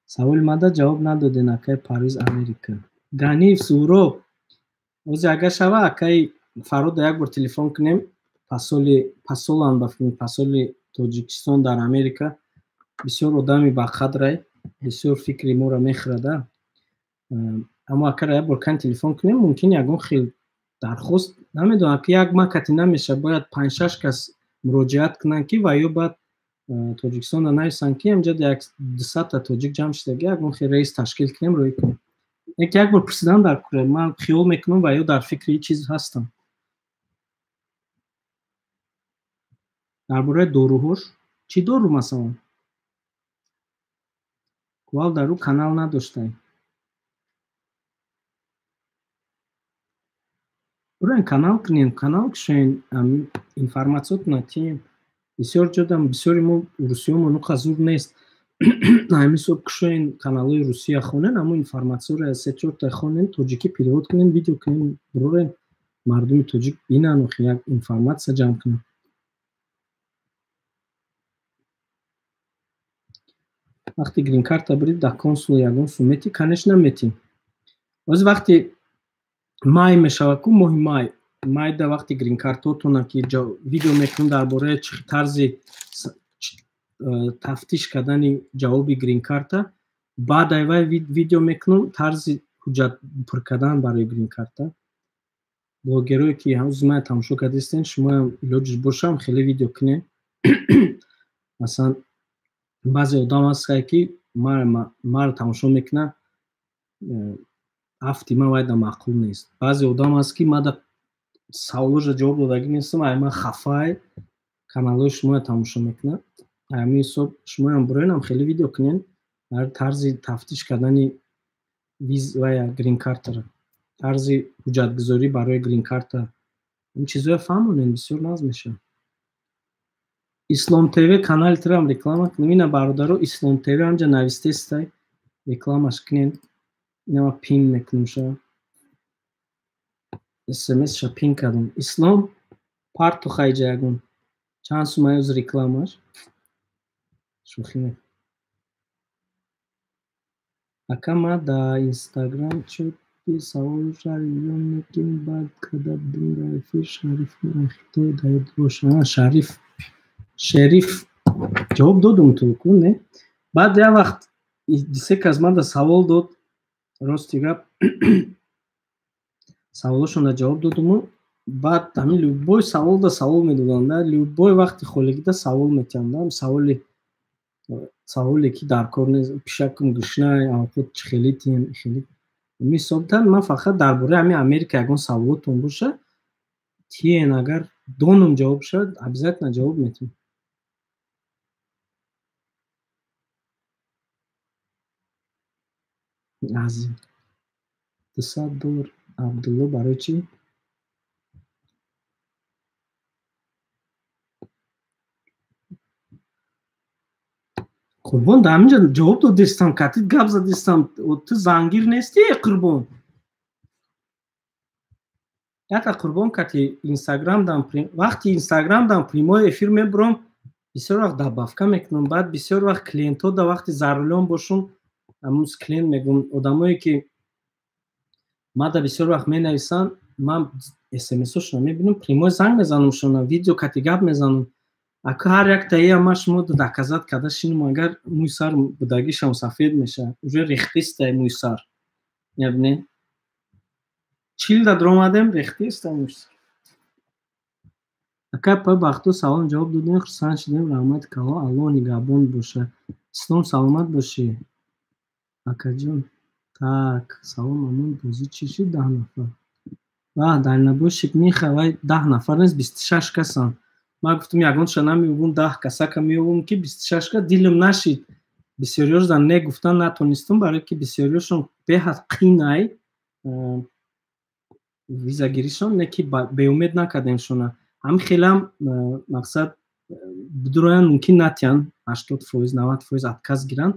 Саволи мада ҷавоб надоден, акаи Парвиз, Америка. Ганиев Суҳроб, ози агар шава, акаи Фаррода як бор телефон кунем. Посоли, посолан, ба фикр, посоли Тоҷикистон дар Америка, бисёр одами бақадрай, бисёр фикри моро мехӯрада. Аммо акара як бор кан телефон кунем, мумкин ягон хел дархост, намедонам, ки як макати намеша, бояд панҷ-шаш кас муроҷиат кунанд, ки ва ё баъд Тоҷикистонда нависанд, ки ҳамҷа як 200-та тоҷик ҷамъ шудаги, ягон хел рейс ташкил кунем, рӯй кунем. Яке як бор пурсидан дар куре, ман хиёл мекунам, ва ё дар фикри ин чиз ҳастам. Дар бораи доруҳош, чӣ дору, масалан? Кувалда ру канал надоштай. Бурен канал кунем, канал кушоен, информатсиятона тием. Бисёр ҷодам, бисёри мо русиёмо нуқа зур нест. Ҳамин ҳисоб кушоен каналҳои русия хонен, ҳамон информатсияро се-чорта хонен, тоҷикӣ перевод кунен, видео кунен, бурорен, мардуми тоҷик бинанд, охи як информатсия ҷамъ кунанд. Вақти грин-карта бирид, дар консул ягон сум метӣ, конечно метӣ. Ҳозир вақти май мешавад ку, моҳи май, майда вақти грин-картотона ки видео мекунем дар бораи чӣ тарзи тафтиш кардани ҷавоби грин-карта, баъд ай вай видео мекунам тарзи ҳуҷҷат пур кардан барои грин-карта. Блогерое ки ҳанӯз мая тамошо кардастен, шумоям илоҷиш бошам хеле видео кунем. Масалан, баъзе одам ҳастае ки маро тамошо мекунад, афти ман вайда маъқул нест. Баъзе одам ҳаст ки мада саволоша ҷавоб додагӣ нестам, ай ман хафай, каналҳои шумоя тамошо мекунад. Ҳамин ҳисоб шумоям буроенам хеле видео кунен дар тарзи тафтиш кардани виз вая грин-картара, тарзи ҳуҷҷатгузорӣ барои грин-карта. Ин чизҳоя фаҳмонем, бисёр нағз мешавад. Ислом ТВ канали тирам реклама кунем. Ина бародаро, Ислом ТВ ҳамҷа навистестай, рекламаш кунен. Ина ма пин мекунем ша. СМС-ша пин кардам. Ислом парту хайҷа ягон. Чанд сум аюз рекламаш? Шӯхӣ мекунам. Ака ма дар Инстаграм чӯти саволша рӯён мекунем, баъд када будем дар эфир Шариф Хитой дар ёд боша. Шариф Шериф ҷавоб додум ту ку, не? Баъд як вақт се кас манда савол дод, рости гап саволошонда ҷавоб додуму баъд ҳамин любой саволда савол медоданд, любой вақти холигида савол метиҳанд, саволе ки дар кор нест, пишакум гушнай, авқот чӣ хеле тием, хеле. Ҳамин ҳисобтан ман фақат дар бораи ҳамин Америка ягон саволотон боша, тиен, агар донум ҷавоб шавад, обязательно ҷавоб метиҳам. Азим. $200 Абдулло барои чӣ? Қурбон, дар ҳаминҷа ҷавоб додистам, катит гап задистам, ту зангир нестӣ, Қурбон? Ята Қурбон кати Инстаграм дам, вақти Инстаграм дам прямой эфир мебурам, бисёр вақт добавка мекунам, баъд бисёр вақт клиентҳо да вақти зарулён бошум, ҳамун клиент мегӯм, одамое ки мада бисёр вақт менависанд, ман смсошона мебинам, прямой занг мезанамшона, видео кати гап мезанам. Ака ҳар яктаия ма шумо доказат карда шинам, агар мӯи сар будагишам сафед мешавад, уже рехтистай мӯи сар. Мебинед? 40 да даромадем, рехтистай мӯи сар. Ака па бахту саволам ҷавоб додем, хурсанд шудем, раҳмати калон, Аллоҳ нигаҳбон боша. Ислом саломат бошӣ. Акаҷон. Так, салом амон, бозӣ чӣ шуд 10 нафар? Ва, дальнобойщик меха, вай 10 нафар нест, 26 касанд. Ман гуфтам ягонша намеёбум, 10 касака меёбум ки 26 ка дилам нашид. Бисёриёшда не гуфтан натонистам, барое ки бисёриёшон беҳад қинай визагиришон, не ки беумед накардемшона. Ҳамин хелам мақсад бидуроян мумкин натиҳанд, 80%, 90% отказ гиранд.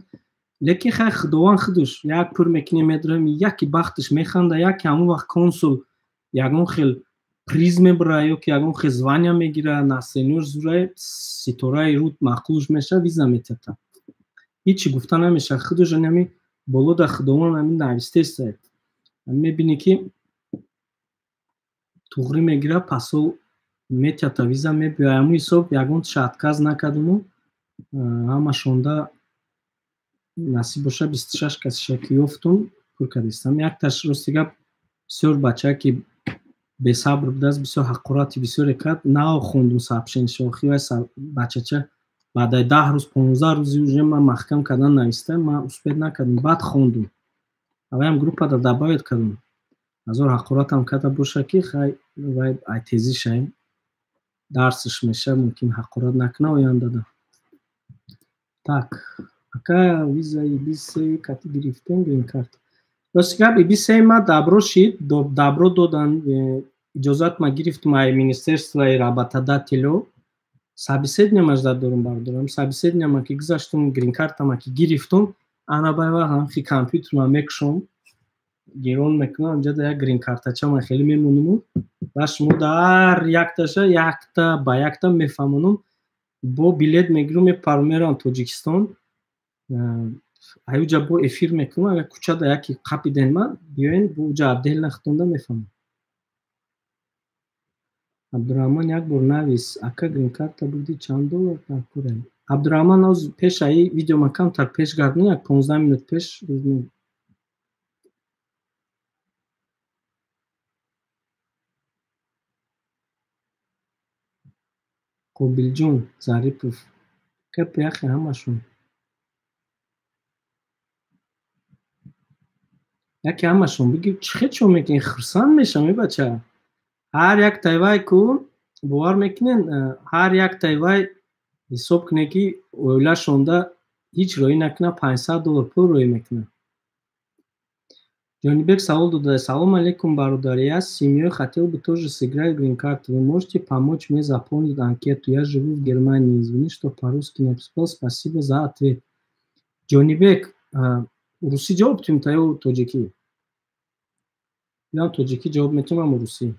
Лекин хай Худованд худаш як пур мекунем, медроем, яке бахташ механда, яке ҳамон вақт консул ягон хел приз мебара ё ки ягон хел звания мегира, насенёр зурай ситораи руд маъқулш мешавад, виза метиҳад. Ҳичи гуфта намешавад, худаш ҳами боло дар Худованд ҳамин навистеста. Мебинӣ ки туғрӣ мегира, пасол метиҳад виза, мебиёяд. Ҳамон ҳисоб ягон тиша отказ накардуму ҳамашонда насиб боша 26 касиша ки ёфтум, пур кардистам. Якташ рости гап бисёр бачае ки бесабр будааст, бисёр ҳақорати бисёре кард, нав хондум сообщениша, охи вай бачача баъдаи 10 рӯз, 15 рӯзи уже ман маҳкам кардан нависта, ман успеть накардам, баъд хондум. Аваям группада добавить кардам. Ҳазор ҳақоратам карда боша ки хай вай ай тезишай дарсиш меша, мумкин ҳақорат накуна ояндада. Так, Ака, виза EB3 кати гирифтем грин-карт. Рости гап, EB3 ма добро шид, добро додан, иҷозат ма гирифтум ай министерствои работодателё. Собеседование ма ждать дорум, бародарам. Собеседование ма ки гузаштум, грин-карта ма ки гирифтум, ана бай вақт ҳамхи компютер ма мекушом, гирон мекунам, ҷада як грин-картача ма хеле мемонуму ва шумо дар якташа якта ба якта мефаҳмонум, бо билет мегирум, мепарам, меравам Тоҷикистон. Аюҷа бо эфир мекунам, агар кӯчада яке қапиден ма, биёен, бо уҷа отдельно хитонда мефаҳмам. Абдурахман, як бор навис, ака, грин-карта бурди, чанд доллар дар кора? Абдурахман, оз пеш аи видео ма камтар пеш гардонӣ, як 15 минут пеш. Қобилҷон Зарипов, гапи яхе ҳамашон. Яке ҳамашон биги, чӣ хел чо мекунӣ, хурсанд мешавам, е бача. Ҳар як тайвай ку бовар мекунен, ҳар як тайвай ҳисоб кунед, ки оилашонда ҳеҷ роӣ накунад, 500 доллар пул роӣ мекунад. Ҷонибек савол додааст: Салом алейкум, бародар, я с семьей хотел бы тоже сыграть грин-карту. Вы можете помочь мне заполнить анкету? Я живу в Германии. Извини, что по-русски не успел. Спасибо за ответ. Ҷонибек, русӣ ҷавоб тим та ё тоҷикӣ? Я тоҷикӣ ҷавоб метавонам, русӣ.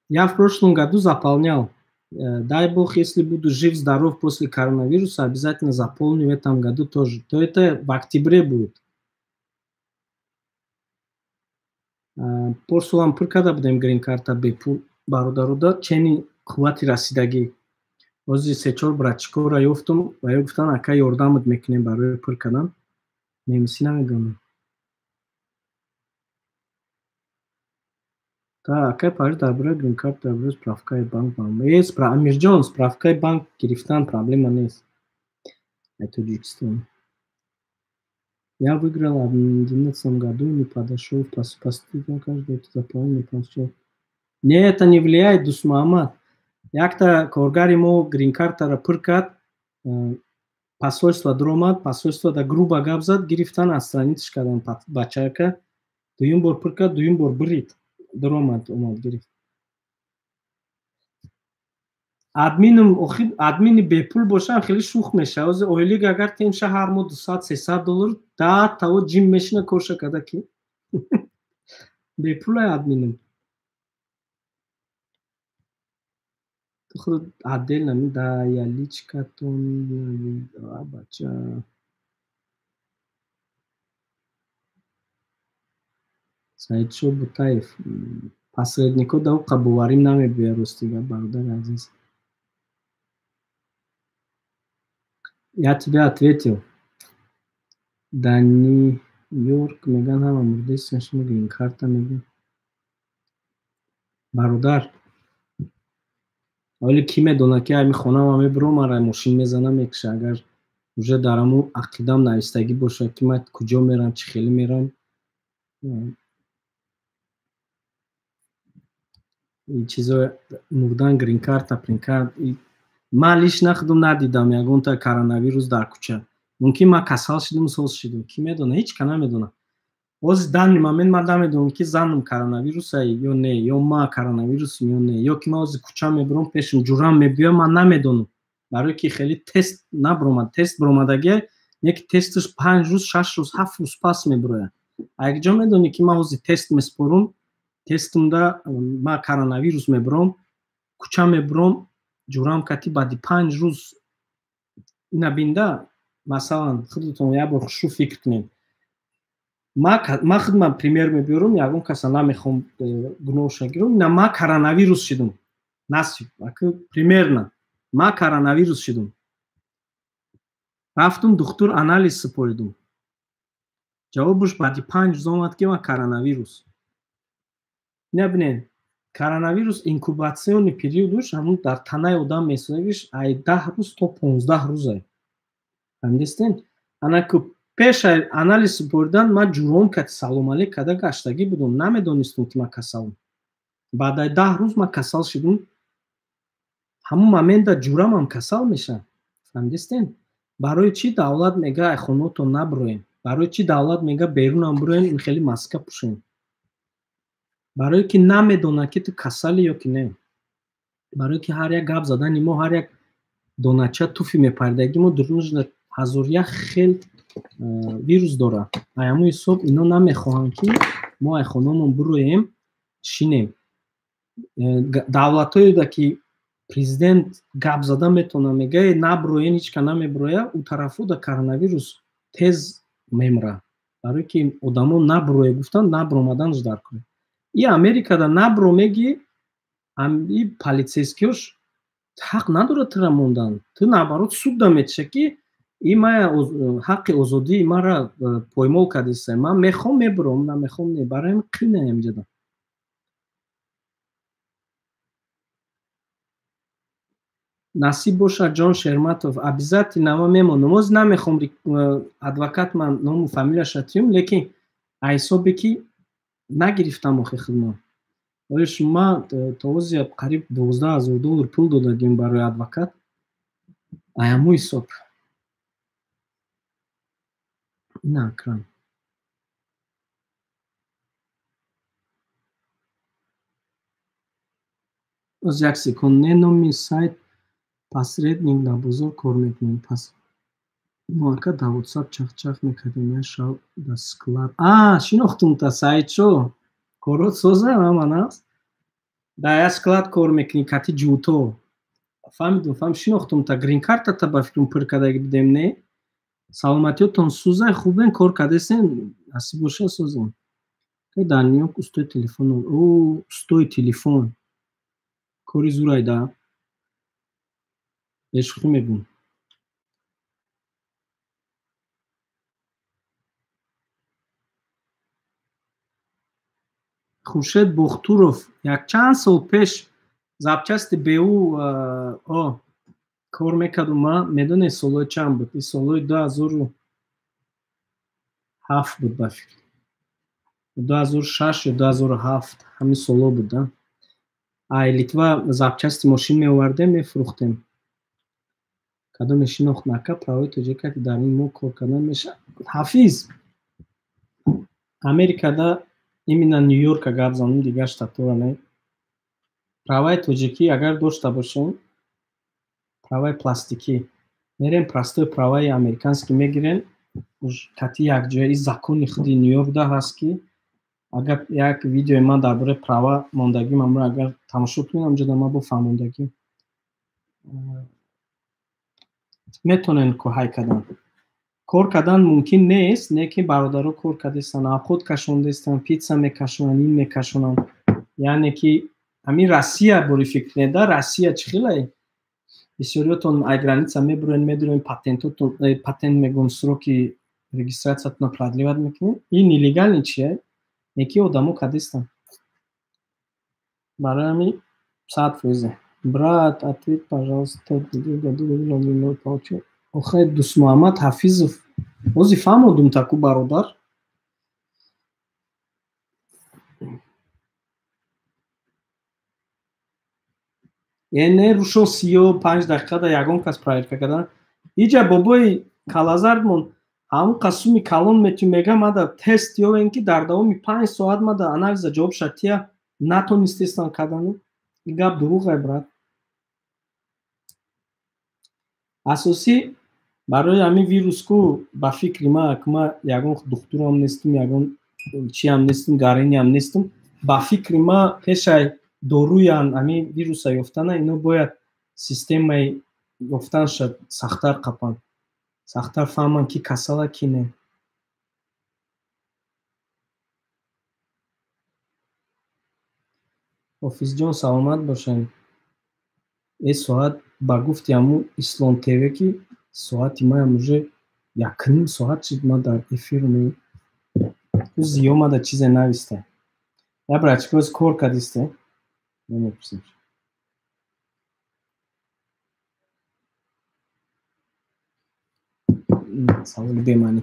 Я в прошлом году заполнял. Дай бог, если буду жив-здоров после коронавируса, обязательно заполню в этом году тоже. То это в октябре будет. Порсолам пур карда будем грин-карта бепул, бародаруда, чени қуввати расидагӣ. Ози се-чор братчикора ёфтум ва ё гуфтанд, ака, ёрдамат мекунем барои пур кардан. Немисӣ намедонам. Та акай Париж, дар бораи грин-карт, дар бораи справкаи банк. Э, Амирҷон, справкаи банк гирифтан проблема нест. Ай Тоҷикистон. Я выиграл в 11 году, не подошел в каждый это заполнил, получил. Не, это не влияет, Дусмуҳаммад. Якта коргари мо грин-картаро пур кард, посольство дуромад, посольство да грубо гап зад, гирифтан, отстранитьш кардан бачака. Дуюм бор пур кард, дуюм бор бурид. Дуромад, омад, гирифт. Админум охир, админи бепул бошам, хеле шух мешава. Ози ойлик агар темша ҳар моҳ 200, 300 доллар, да таво ҷим мешина корша када ки. Бепулай админум. Худ отдельно да я личкатон бача. Саидшо Бутаев. Посреднико да уқа боварим намебиёяд, рости гап, бародари азиз. Я тебе ответил. Да Нью-Йорк меган ҳама мурдесиан, шумо грин-карта мегӯ. Бародар, оли кӣ медонад, ки ами хонама мебурам, мара мошин мезана, мекуша. Агар уже дар ҳамун ақидам навистагӣ бошад, ки ман куҷо мерам, чӣ хеле мерам, чизо мурдан, грин-карта, принкарт, ман лично худам надидам ягонта коронавирус дар кӯча. Мумкин ман касал шидум, соз шидум, кӣ медонад, ҳеҷ ка намедонад. Ҳозир данный момент ман намедонам, ки занам коронавируса ё не, ё ман коронавирусм ё не, ё ки ман ҳозир кӯча мебурам, пешам ҷурам мебиёям, ман намедонам, барое ки хеле тест набуромад. Тест буромадагия не, ки тесташ 5 рӯз, 6 рӯз, 7 рӯз пас мебурояд. Якҷо медонӣ, ки ман ҳозир тест меспорум, тестумда ман коронавирус мебурам, кӯча мебурам, ҷурам кати баъди 5 рӯз ина бинда. Масалан, худатон як бор хушрӯ фикр кунед. Ман худман пример мебиёрам, ягон каса намехоҳам гуноҳша гирам. Ина ман коронавирус шидум, насиб, примерно ман коронавирус шидум, рафтум духтур, анализ супоридум, ҷавобаш баъди 5 рӯз омад, ки ман коронавирус. Ина бинед, коронавирус инкубационный периодуш, ҳамун дар танаи одам месоягиш, ай 10 рӯз то 15 рӯза, фаҳмидистен? Ана ку пеш анализ супоридан ман ҷуром кати салом алейк када гаштагӣ будум, намедонистум, ки ман касалам. Баъд ай 10 рӯз ман касал шидум, ҳамун момента ҷурамам касал мешавад, фаҳмидистен? Барои чӣ давлат мега ай хонотон наброем? Барои чӣ давлат мега берунам броем, ин хеле маска пӯшем? Барое ки намедонад ки ту касалӣ ё ки не. Барое ки ҳар як гап задани мо, ҳар як донача туфи мепардаги мо дурунаш ҳазор як хел вирус дорад. Ай ҳамон ҳисоб ино намехоҳанд ки мо ай хонамон бироем, шинем. Давлатҳое ки президент гап зада метавонад, мега наброен, ҳеч ка намеброя, ӯ тарафо да коронавирус тез мемра. Барое ки одамо наброе гуфтанд, набромаданаш дар кор. И Америкада набро меги, и полицейскиёш ҳақ надорад тура мондан. Ту наоборот суд да метиша ки и мая ҳаққи озодии мара поймол кардиста. Ман мехом мебуром, намехом не. Барои ҳамин қинаям ҷада. Насиб бошад Ҷон Шерматов, обязательно ман мемонам. Оз намехом адвокат ман ному фамилияша тиюм, лекин ҳисобе ки нагирифтам охи хидмат. Оё шума то ози қариб $12,000 пул додагим барои адвокат. Ай ҳамун ҳисоб. Ина акрам. Оз як секунд, не номи сайт посредник дар бозор кор мекунем. Пас мо ака дар WhatsApp чахчах мекардем, я шав дар склад. А, шинохтум та сайтшо. Корот соза ҳаман аст. Дар як склад кор мекунӣ кати ҷуто. Фаҳмидум, фаҳм шинохтум та грин картата ба фикрам пур кардаги будем, не? Саломатиётон сӯзай, хубен кор кардесен, насиб боша созем. Дар Нью-Йорк устои телефон, о, устои телефон. Кори зурай да. Бешухӣ мегӯм. Хуршед Бохтуров якчанд сол пеш запчасти БУ кор мекардум. Ман медонед солҳои чанд буд? Ин солҳои 2007 буд ба фикр. 2006 ё 2007 ҳамин солҳо буд. Ай Литва запчасти мошин меовардем, мефурӯхтем. Кадоме шинохт нака правои тоҷика ки дар ин мо кор кардан мешавад. Ҳафиз, Америкада именно Нью-Йорка гап занем, дигар штатҳоро не. Праваи тоҷикӣ агар дошта бошем, праваи пластикӣ, мерем простой праваи американский мегирем, кати якҷоя. Ин закони худи Нью-Йоркда ҳаст ки агар як видеои ман дар бораи права мондагим, амро агар тамошо кунед, ҳамҷода ман бо фаҳмондагим. Метавонем ҳай кардан. Кор кардан мумкин нест, не ки бародаро кор кардестанд, авқот кашондестанд, питса мекашонанд, ин мекашонанд. Яъне ки ҳамин Россия бори фикр кунед, да, Россия чӣ хелае? Бисёриётон ай граница мебуроен, медуроен, патентотон, патент мегӯм, сроки регистратсиятонро продлевать мекунед. Ин нелегальный чие? Не ки одамо кардестанд. Барои ҳамин 100%. Брат, ответь, пожалуйста, получил. Охе, Дусмуҳаммад Ҳафизов, ози фаҳмодум таку бародар. Яъне рӯшон 35 дақиқада ягон кас проверка кардан. Иҷа бобои калазардмон ҳамун қасуми калон метю мега мада тест ёвен ки дар давоми 5 соат мада анализа ҷавоб шатия натонистестан кардану. Ин гап дурӯғ брат. Асосӣ барои ҳамин вирус ку ба фикри ман, ки ман ягон духтурам нестам, ягон чиам нестам, гариниам нестам, ба фикри ман пешай доруян ҳамин вируса ёфтана ино бояд системаи ёфтанша сахттар қапанд, сахттар фаҳманд ки касала ки не. Ҳофизҷон саломат бошед. Э соат ба гуфти ҳамун Ислом ТВ ки соати маям уже 1.5 соат шид ман дар эфир ме. Зиё мада чизе нависта. Я братчик, оз кор кардисте? Намепурсем. Саволи бемаънӣ.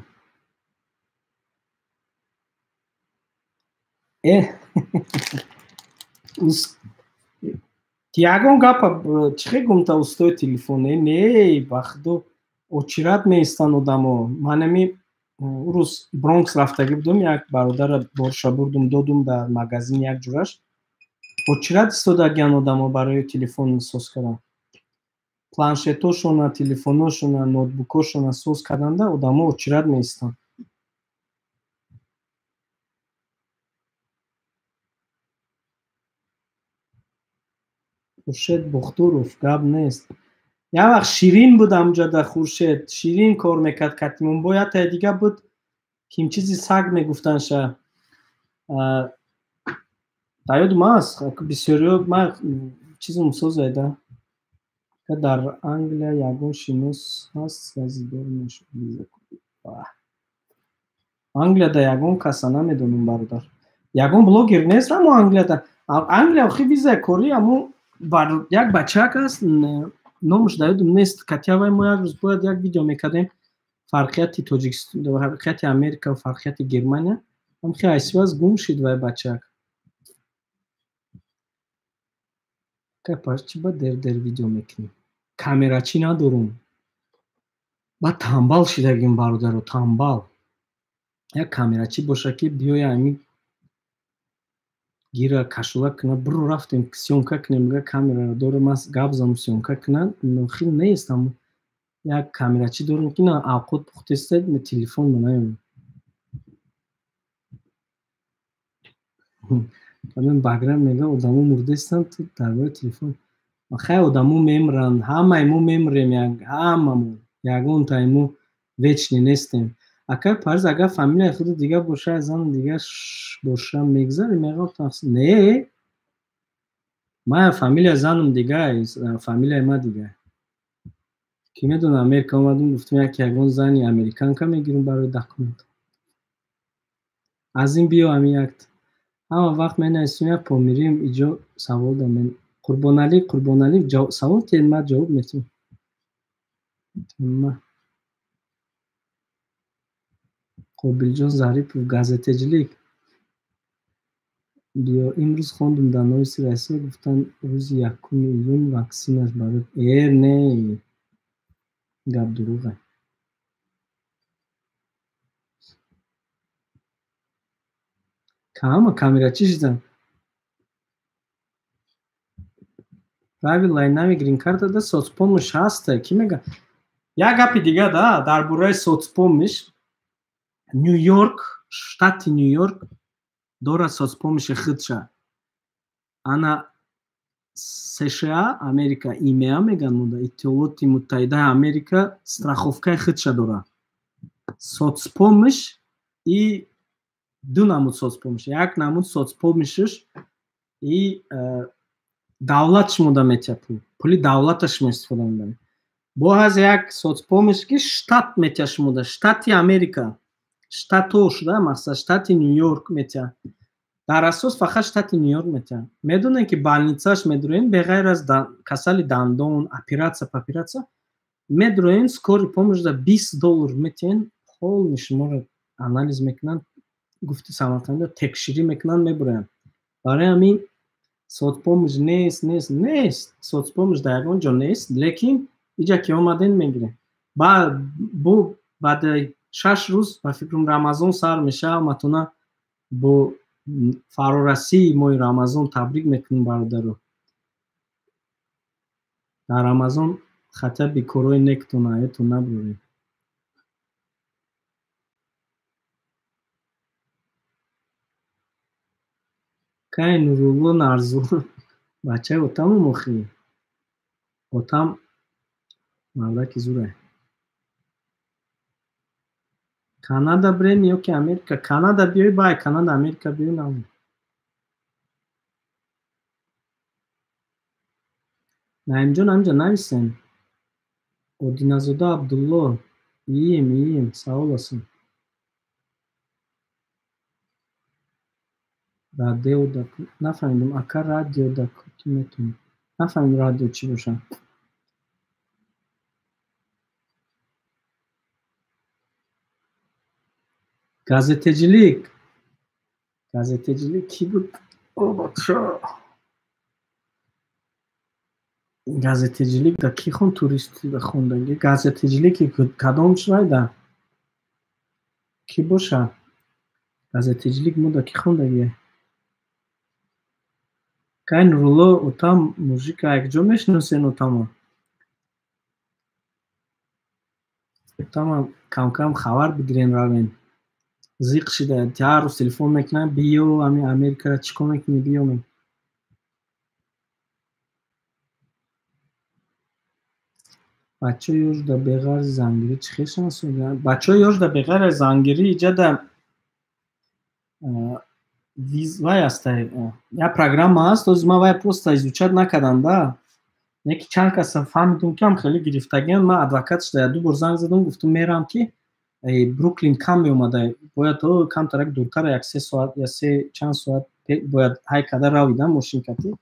Э ягон гапа чӣ хел гумта устои телефон? Не, ба худо Очират меистанд одамо. Ман ами рӯз Бронкс рафтагӣ будум, як бародара борша бурдум, додум дар магазин як ҷураш. Очират истодагиан одамо барои телефон соз кардан. Планшетошона, телефоношона, ноутбукошона соз карданда одамо очират меистанд. Хуршед Бухтуров, гап нест. Як вақт Ширин буд амҷода, Хуршед. Ширин кор мекард катимон. Бо яктаи дига буд, ким чизи саг мегуфтанша. Дар ёдум аст, бисёриё ман чизум созайда. Дар Англия ягон шинос ҳаст, вазидор мешуд. Англияда ягон каса намедонам, бародар. Ягон блогер нест, аммо Англияда. Англия охи визаи корӣ, аммо як бачак аст, номаш дар ёдум нест. Катявай мо як рӯз бояд як видео мекардем, фарқияти Тоҷикистон, фарқияти Америка ва фарқияти Германия. Ҳамхи айсиваз гум шид вай бачак. Капаш чи ба дер-дер видео мекунем? Камерачӣ надорум. Баъд тамбал шидагим, бародаро, тамбал. Як камерачӣ боша ки биёя ами гира кашула куна, биру рафтем съёмка кунем, мега камераро дорам, ман гап занам съёмка кунам, хел нест, аммо як камерачӣ дорем ки на авқот пухтеста, телефон наём. Кадом Баграм мега одамо мурдестанд, ту дар бораи телефон. Хай одамо мемиранд, ҳамаи мо мемирем, ҳамамо, ягонтаи мо вечный нестем. Акай Париз, агар фамилияи худу дига боша, зану дига боша, мегзари, мега не, ман фамилия занам дига, фамилияи ма дига. Ки медонам, Америка омадум, гуфтум як ягон зани американка мегирам барои документ. Аз ин биё ами якт. Ҳама вақт менависем, як помирим, иҷо савол дам. Қурбоналӣ, Қурбоналӣ, савол тед, ман ҷавоб метиҳам. Қобилҷон Зарипов, газетаҷлик. Биё, имрӯз хондум дар Новиси Россия, гуфтанд рӯзи 1 июн ваксинаш барои не, гап дурӯғе. Кама камерачӣ шидан? Правилаи нави грин-карта да соцпомощь ҳаста. Ки мега? Як гапи дига да дар бораи соцпомощь. Нью-Йорк, штати Нью-Йорк дорад соцпомощи худша. Ана США, Америка, ИМА меган муда, Иттиҳоди Муттаҳидаи Америка страховкаи худша дорад. Соцпомощь и ду намуд соцпомощь. Як намуд соцпомощш и давлат шумода метиҳад пул. Пули давлата шумо истифода мебаред. Бо ҳаз як соцпомощь ки штат метиҳад шумода, штати Америка. Штато шуда, мақсад штати Нью-Йорк метиҳад. Дар асос фақат штати Нью-Йорк метиҳад. Медонед ки больницаш медроен, беғайр аз касали дандон, оператсия, паператсия, медроен, скорый помощь да $20 метиҳен, полный шуморо анализ мекунанд, гуфти Самарқандиё текширӣ мекунанд, мебуранд. Барои ҳамин соцпомощь нест, нест, нест. Соцпомощь дар ягон ҷо нест, лекин иҷа ки омаден мегирем. Бо баъди 6 рӯз ба фикрам Рамазон сар мешавад, матона бо фарорасии моҳи Рамазон табрик мекунем бародаро. Дар Рамазон хатя бекорои нектон аётон набурем. Кай Нурулло Нарзу, бачаи отамум охи. Отам мавраки зурай. Канада брем ё ки Америка? Канада биёй, бай Канада, Америка биёй нам. Наимҷон ҳамҷа нависен. Одиназода Абдулло, ием, ием, савол астам. Радио да нафаҳмидам, ака радио да ки метавонам. Нафаҳмидам радио чӣ бошад. Газетаҷилик. Газетаҷилик кӣ буд? О, бача. Газетажилик да ки хон туристи да хондаги? Газетажилики кадом чӣ да? Ки боша? Газетажилик мо да ки хондаги? Кай Нурулло отам мужика якҷо мешиносен отамо? Отама кам-кам хабар бигирен равен. Зиқ шида, ҳар рӯз телефон мекунам, биё ами Америкара чӣ кор мекунӣ, биё ме. Бачаҳои ёш да беғарзи зангирӣ чӣ хешанд? Бачаҳои ёш да беғайр аз зангирӣ иҷа да вай ҳастай, як программа ҳаст, ҳозир ман вай просто изучать накардам да. Яки чанд каса фаҳмидум, ки ҳам хеле гирифтагиан. Ман адвокат шуда як ду бор занг задам, гуфтум мерам, ки Бруклин кам меомада, бояд камтарак дуртара, як се соат я се чанд соат бояд ҳай када равидам мошинкатӣ.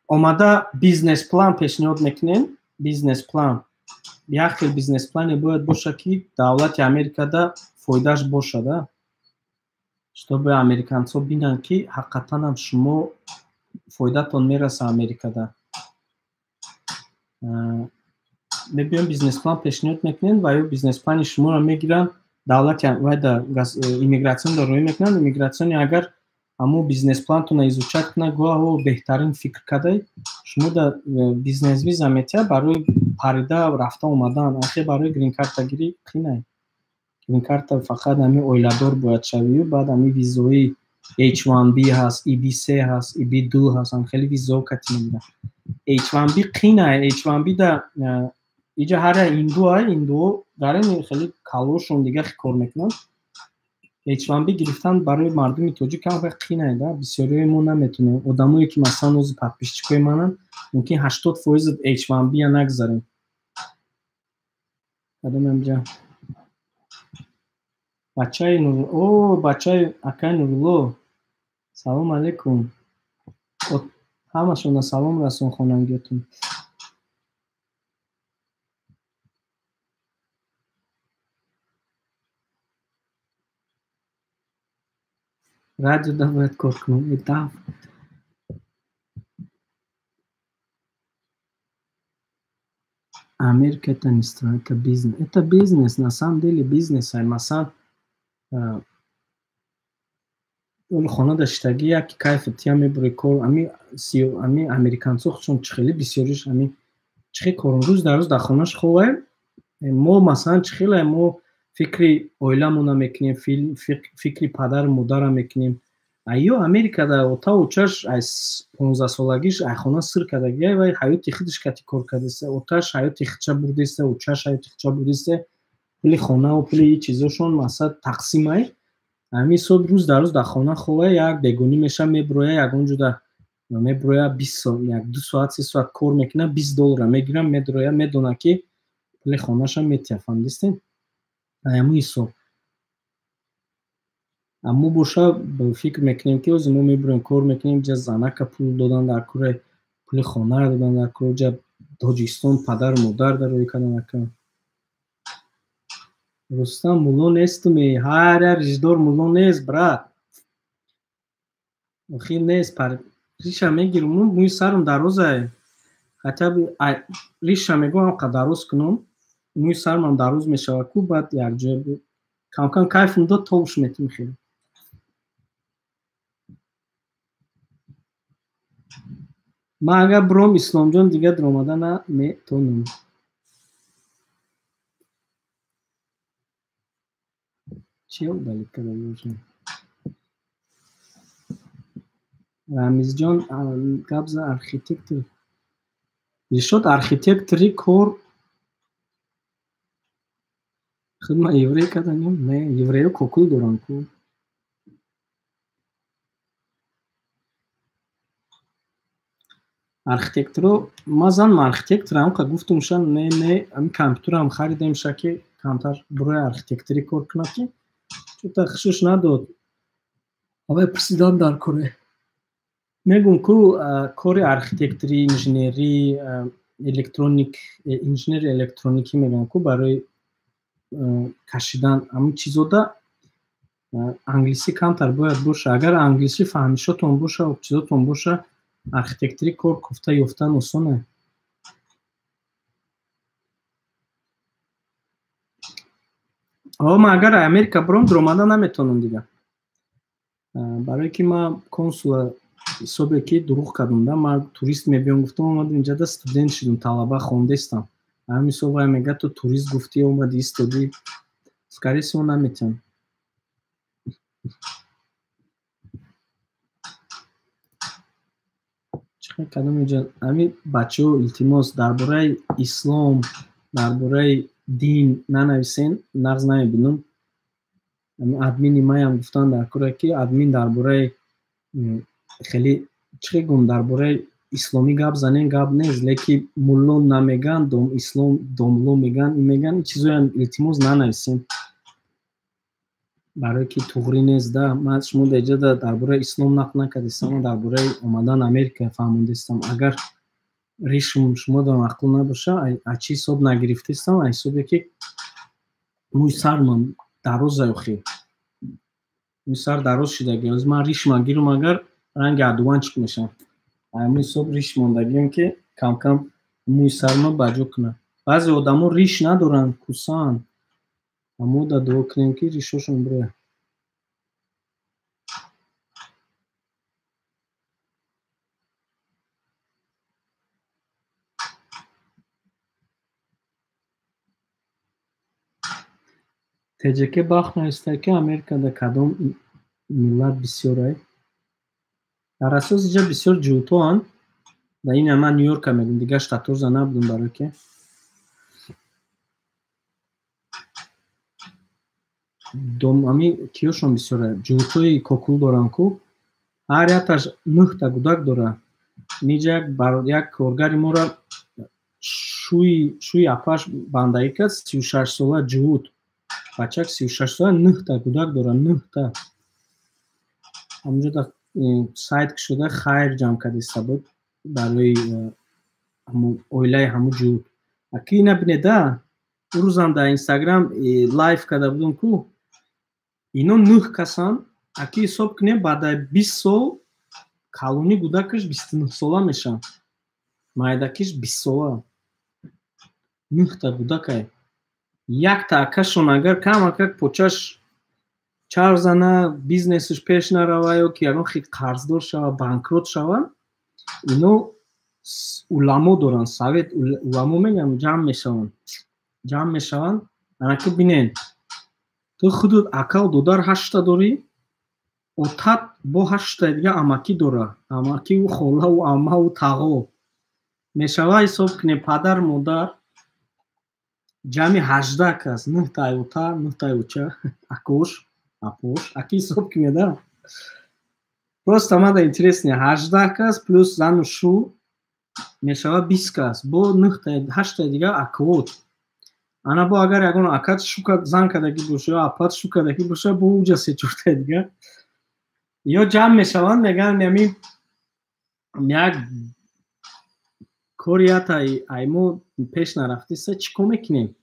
Омада бизнес-план пешниҳод мекунем. Бизнес-план, як хел бизнес-плане бояд боша, ки давлати Америкада фоидааш бошада, чтобы американцо бинанд, ки ҳақиқатанам шумо фоидатон мераса Америкада. Мебиём, бизнес-план пешниҳод мекунем ва ё бизнес-плани шуморо мегиранд, давлати вайда иммигратсионро роӣ мекунанд. Иммигратсиони агар ҳамун бизнес-плантона изучать кунад, гоҳ беҳтарин фикр кардай, шумо да бизнес виза метиҳад барои парида рафта омадан. Ахе барои гринкартагирӣ қинай. Гринкарта фақат ҳамин оиладор бояд шавию, баъд ҳамин визои H1B ҳаст, EB3 ҳаст, EB2 ҳаст, ҳам хеле визао кати мегиранд. H1B қинай. H1B да иҷа ҳар як индуай, индуо дар ин хеле калошон дига кор мекунанд. H1B гирифтан барои мардуми тоҷик ҳам қинай да, бисёриҳои мо наметонем. Одамое ки масалан ҳозир подписчикои мананд, мумкин 80% H1B-я нагзарем. Кадом инҷа бачаи Нур, о, бачаи акаи Нурулло, салом алейкум, ҳамашона салом расон, хонангиётон. Радиода бояд кор кунам этап. Америка это не страна, это бизнес. Это бизнес, на самом деле бизнес. Масалан, оли хона даштагӣ яки кайфи тия мебури кор. Ами американцо худшон чӣ хеле бисёриш ами чӣ хел корон, рӯз дар рӯз дар хонаш ховай. Мо масалан чӣ хеле мо фикри оиламона мекунем, фикри падару модарам мекунем. Аю Америкада ота очаш аз 15-солагиш ай хона сир кардагиай, вай ҳаёти худаш кати кор кардааст, оташ ҳаёти худша бурдааст, очаш ҳаёти худша бурдааст, пули хонаву пули ин чизошон масалан тақсимай. Ҳамин ҳисоб рӯз дар рӯз дар хона ховай, як бегонӣ меша, меброя, ягон ҷуда меброя, 20, як 2 соат, 3 соат кор мекуна, 20 доллара мегира, медроя, медона, ки пули хонаша метиҳа. Фаҳмидистем? Ҳамин ҳисоб мо боша фикр мекунем, ки ҳозир мо мебурем, кор мекунем, ҷа занака пул додан дар куре, пули хонаро додан дар куре, ҷа Тоҷикистон падару модар дар рӯй кардан дар куре. Рустам, мулло нестуми, ҳар як ришдор мулло нест, брат. Охир нест. Риша мегирум, мӯи сарам дарозае, хотя бы риша мегӯям қа дароз кунам, мӯи сармам дароз мешавад ку, баъд якҷоя камкам кайфм дод, товуш метим хеле. Ман агар биром, Исломҷон, дигар даромада наметонам. Чӣ удалить карда бошам? Рамизҷон, гап за архитектор Дилшод, архитектори кор хидма еврей карданем? Не, евреё кокул доранд ку. Архитекторо, ма занам архитекторам, ка гуфтум ша, не, не, ами компютерам харидем ша, ки камтар бурои архитекторӣ кор кунад, ки чӯта хушуш надод. Авай пурсидан дар коре. Мегӯм ку кори архитекторӣ, инженерӣ, электроник, инженери электроникӣ мегӯям ку, барои кашидан ҳамин чизода англисӣ камтар бояд боша. Агар англисӣ фаҳмишотон боша, чизотон боша. Архитектори кор кофта ёфтан осоне? Ман агар Америка биром, дуромада наметавонам дига. Барое ки ман консула ҳисобе ки дурӯғ кардам да, ман турист мебиём гуфтам, омадам инҷа студент шудам, талаба хондестам. Ҳамин ҳисоб вай мега ту турист гуфтӣ, омадӣ истодӣ. Скорее всего наметавонам. Чӣ кадом инҷа ҳамин бачаҳо илтимос дар бораи ислом, дар бораи дин нанависен, нағз намебинам. Ҳамин админи маям гуфтан дар кора ки админ дар бораи хеле чӣ гум дар бораи исломӣ гап занен гап нест, лекин мулло намеган, дом ислом домло меган, ин меган, ин чизоям илтимос нанависен. Барое ки туғрӣ нест да, ман шумо дар инҷа дар бораи ислом нақл накардистам, ман дар бораи омадан Америка фаҳмондистам. Агар ришм шумо дар маъқул набоша, а чӣ ҳисоб нагирифтистам, а ҳисобе ки мӯи сарман дароза охир. Мӯи сар дароз шидаги. Ҳозир ман ришма гирам агар ранги адуванчик мешавам. Ҳамин ҳисоб риш мондагиам ки кам-кам мӯи сарма ба ҷо кунад. Баъзе одамо риш надоранд, кусанд. Мо да дуо кунем ки ришошон бирояд. ТҶК бахт нависта ки Америкада кадом миллат бисёрай? Дар асос инҷа бисёр ҷуҳудҳоанд. Дар ин ман Нью-Йорка мегӯям, дигар штатҳоро набудам барое ки ами киёшон бисёра, ҷуҳудҳои кокул доранд ку, ҳар якташ 9та гудак дора. Ниҷа як коргари моро шӯи апаш бандагӣ кард, 36 сола ҷуҳуд. Бачак 36 сола 9та гудак дора, 9та. Ҳамонҷо сайт кушода хайр ҷамъ кардиста буд барои оилаи ҳамун ҷуҳуд. Аки ина бинеда, ӯ рӯзам дар Инстаграм лайв карда будам ку, ино 9 касанд, аки ҳисоб кунем баъд аз 20 сол калони гудакаш 29 сола мешавад, майдакиш 20 сола. 9та гудакай. Якта акашон агар камакак почаш чарх зана, бизнесш пеш нарава ё ки ягон хел қарздор шава, банкрот шава, ино уламо доранд, совет уламо мегӯям, ҷамъ мешаванд. Ҷамъ мешаванд. Анаки бинен, ту худут акал додар 8та дорӣ, отат бо 8та дига амакӣ дора, амакиву холаву аммаву тағо. Мешава ҳисоб кунем падар модар ҷамъи 18 кас, 9та ота, 9та оча, акош, апош, аки ҳисоб кунеда. Просто мада интересне, 18 кас плюс зану шу мешава 20 кас, бо 8та дига аквот. Ана бо агар ягон акат шука зан кардагӣ боша ё апат шу кардагӣ боша, бо уҷа 3-4та дига. Ё ҷамъ мешаванд, мегӯянд ами як кори ята ай мо пеш нарафтиста, чӣ кор мекунем?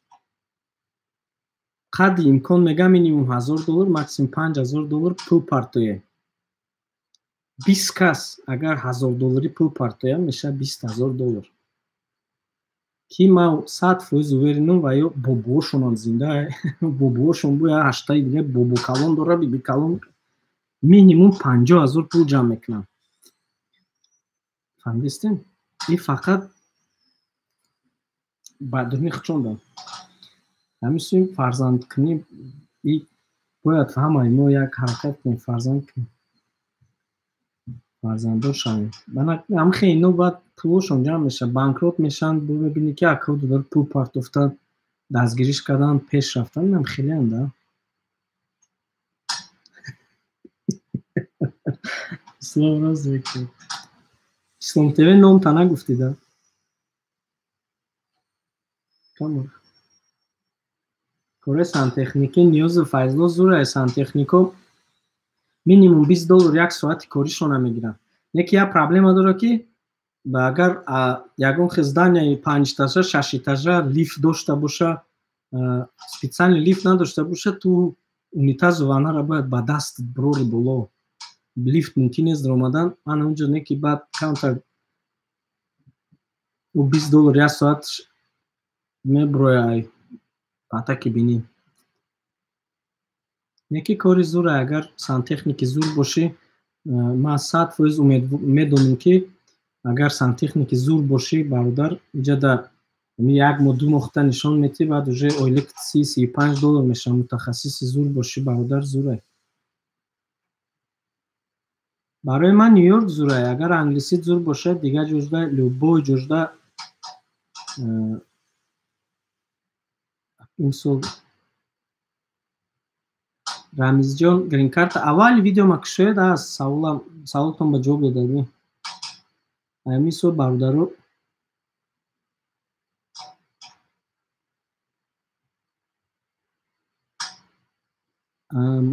Қадри имкон мегӯям минимум $1000, максимум $5000 пул партоем. 20 кас агар $1000 пул партоям, мешавад $20,000. Ки ман 100% уверенам ва ё бобоошонам зинда, бобоошон бо я 8таи дига бобо калон дора, биби калон, минимум 50,000 пул ҷамъ мекунам. Фаҳмидистем? Ин фақат ба дуруни худшон дорам. Ҳамин сӯи фарзандкунӣ бояд ҳамаи мо як ҳаракат кунем, фарзанд кунем, фарзанддор шавем. Ҳамин хел ино баъд пулошон ҷамъ мешавад, банкрот мешаванд, бо мебинӣ ки акав додор пул партофтан, дастгириш кардан, пеш рафтан, инам хелеам да. Ислом рост мекунад. Ислом ТВ номта нагуфтӣ да? Камор. Кори сантехникӣ ниёзи Файзло зур сантехнико минимум $20 як соати коришона мегиранд. Неки як проблема дорад ки агар ягон хел зданияи 5 этажа, 6 этажа лифт дошта боша, специальный лифт надошта боша, ту унитазу ваннара бояд ба даст бирори боло. Лифт мумкин нест омадан, ана унҷо не ки баъд камтар ӯ $20 як соат меброяй патаки бинӣ. Не ки кори зур, агар сантехники зур бошӣ, ман 100% умед медонам ки агар сантехники зур бошӣ, бародар, иҷа да як моҳ ду моҳта нишон метӣ, баъд уже ойлик $30-35 мешавад. Мутахассиси зур бошӣ, бародар, зурай. Барои ман Нью-Йорк зурай. Агар англисит зур бошад, дигар ҷожда, любой ҷожда имсол Рамизҷон грин-карта аввали видеома кушоед, аз саволтон ба ҷавоб додадӣ. Ҳамин сол бародаро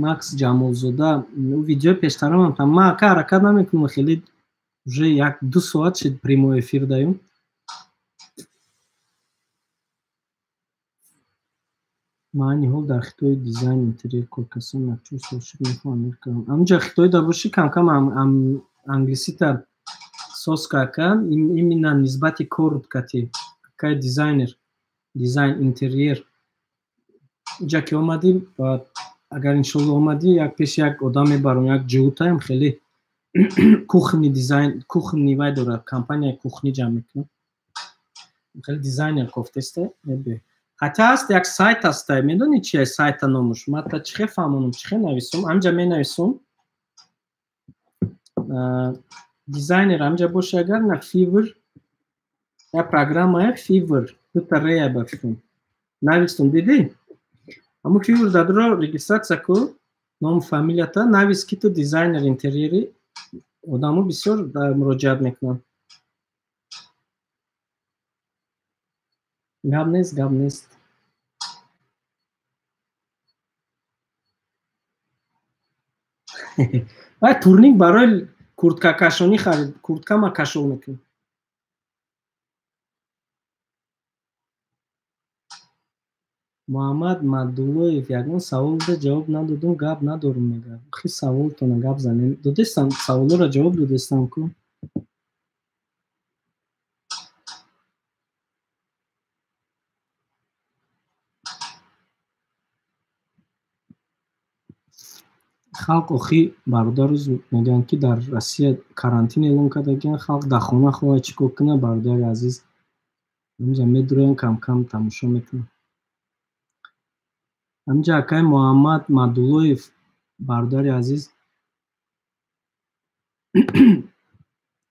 Макс Ҷамолзода, видеои пештарамам там ман ака ҳаракат намекунам, хеле уже як ду соат шид прямой эфир даём. Ман айни ҳол дар Хитои дизайн интерьер коркасон якчор сол шуд, мехоҳам Америка. Ҳамунҷа Хитой да бошӣ, камкам англисита соз кака, именно нисбати кор кати акай дизайнер, дизайн интерьер. Инҷа ки омадӣ, агар иншолло омадӣ, як пеши як одам мебарам, як ҷиҳутаем хеле кухни дизайн, кухни вай дорад, компанияи кухни ҷамъ мекунад. Хеле дизайнер кофтеста, мебиёй. Ҳатто ҳаст як сайт ҳаста, медонӣ чи сайта номуш? Ман та чихе фаҳмонам, чихе нависум? Ҳамҷа менависум. Дизайнер ҳамҷа боша агар на Fiverr, як программая Fiverr, дута рея ба фикрам. Навистум, дидӣ? Ҳамун Fiverr дадро регистрация ку, ному фамилията, навис ки ту дизайнер интерьери, одамо бисёр муроҷиат мекунанд. Гап нест, гап нест. Вай турник барои курткакашонӣ харид, куртка ма кашол мекунам. Муҳаммад Мадуллоев ягон саволда ҷавоб надодум, гап надорум мега. Хи саволтона гап занем. Додестам, саволоро ҷавоб додестам ку. Халқ охи бародарӯз мегӯянд ки дар Россия карантин эълон кардагиянд, халқ дар хона хоҳад чӣ кор кунад, бародари азиз. Ҳаминҷа медуроянд, кам-кам тамошо мекунанд. Ҳаминҷа акай Муҳаммад Мадуллоев, бародари азиз,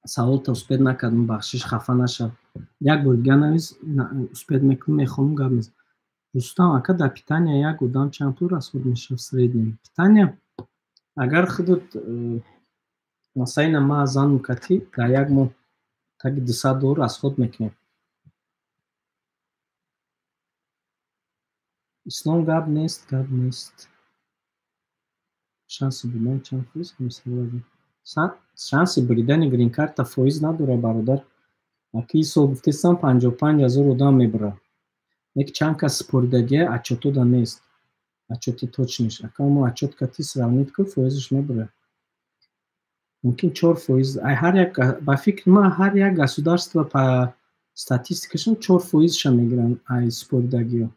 саволта успед накардам, бахшиш, хафа нашав. Як бор дигар навис, успед мекунам, мехонам, гап нест. Рустам ака, дар питания як одам чанд пул расход мешавад в среднем? Питания агар худут масалан ман занам катӣ дар як моҳ таги $200 расход мекунем. Ислом гап нест, гап нест. Шанси будан чанд фоиз? Шанси буридани грин-карта фоиз надорад, бародар. Аки ин сол гуфтестам 55 000 одам мебурад. Лекин чанд кас супоридагия отчётода нест. Отчёти точныйш. Ака мо отчёт кати сравнить ку, фоизаш мебурад. Мумкин 4%. Ай ҳар як, ба фикри ман, ҳар як государство по статистикашон 4%-ша мегиранд ай супоридагиҳо.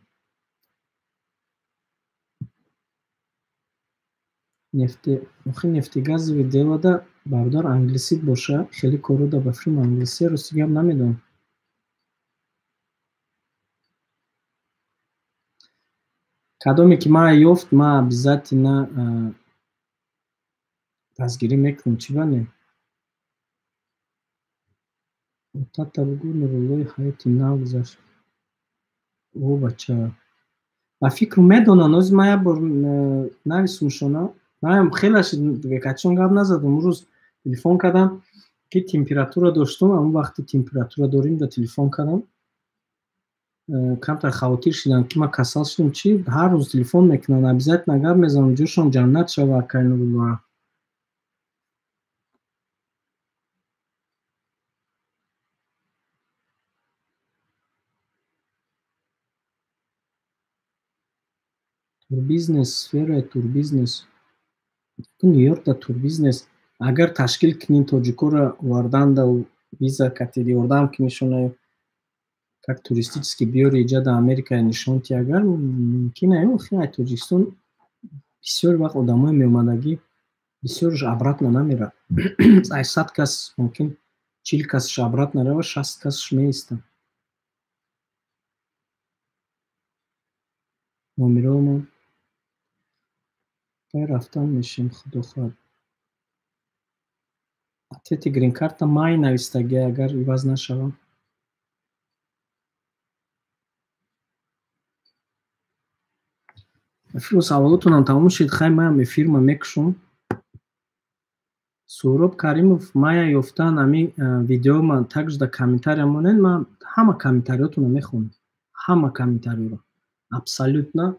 Охи нефтегазовый делода бародар англисит боша, хеле корро ба фикрам англисия, рости гап намедонам. Кадоме ки ман ёфт, ман обязательно дастгирӣ мекунам, чӣ ба не? Тата бугӯ Нуруллои ҳаёти нав гузашт. О бача. Ба фикру медонанд, ҳозир ман як бор нависумшона, наям хелаш качон гап назадам, рӯз телефон кардам ки температура доштум, ҳамон вақти температура дорим да телефон кардам. Камтар хавотир шудам ки ман касал шудам, чӣ ҳар рӯз телефон мекунанд, обязательно гап мезанам, ҷошон ҷаннат шава, акай Нуруллоа. Турбизнес, сфераи турбизнес. Нью-Йоркда турбизнес Агар ташкил кунин тоҷикоро оварданда виза кати ёрдам кунишона, как туристически биёри иҷа да Америка нишон ти, агар мумкин ай охи ай Тоҷикистон бисёр вақт одамои меомадагӣ бисёрш обратно намерад. Ай 100 кас мумкин 40 касш обратно рава, 60 касш меистад. Номеромон рафтан мешем, худо хоҳад. Ответи грин-карта май навистагӣ, агар иваз нашавам. Эфиру саволотонам тамом шид, хай маям эфирма мекушам. Суҳроб Каримов, мая ёфтан ами видеома также да комментария монед, ман ҳама комментариётонро мехонам. Ҳама комментариёро. Абсолютно.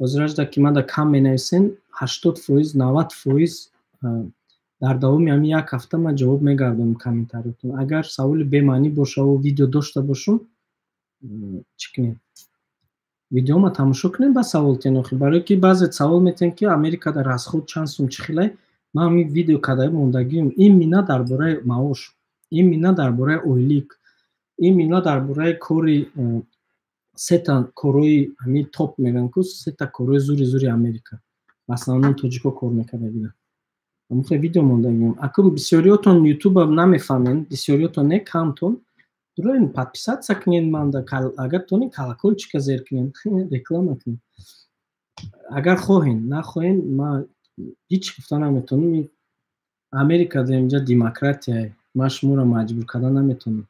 Ҳозиражда ки ман да кам менависен, 80%, 90% дар давоми ҳамин як ҳафта ман ҷавоб мегардонам комментариётон. Агар саволи бемаънӣ бошаву видео дошта бошум, чӣ кунем? Видеома тамошо кунем, ба савол тен охи. Барои ки баъзе савол метиҳем ки Америкада расход чанд сум чӣ хелай, ман ҳамин видео кадаи мондагиам именно дар бораи маош, именно дар бораи ойлик, именно дар бораи кори сета корҳои ҳамин топ мегӯянд ку, сета корҳои зури зури Америка. В основном тоҷико кор мекардагида. Амхе видео мондагиам. Акун бисёриётон ютуба намефаҳмед, бисёриётон не, камтон. Дуроин подписаться кунед манда, агар тонед колокольчика зер кунед, реклама кунед. Агар хоҳен, нахоҳен, ман ҳеҷ гуфта наметавонам. Америка да инҷа демократия, ман шуморо маҷбур карда наметавонам.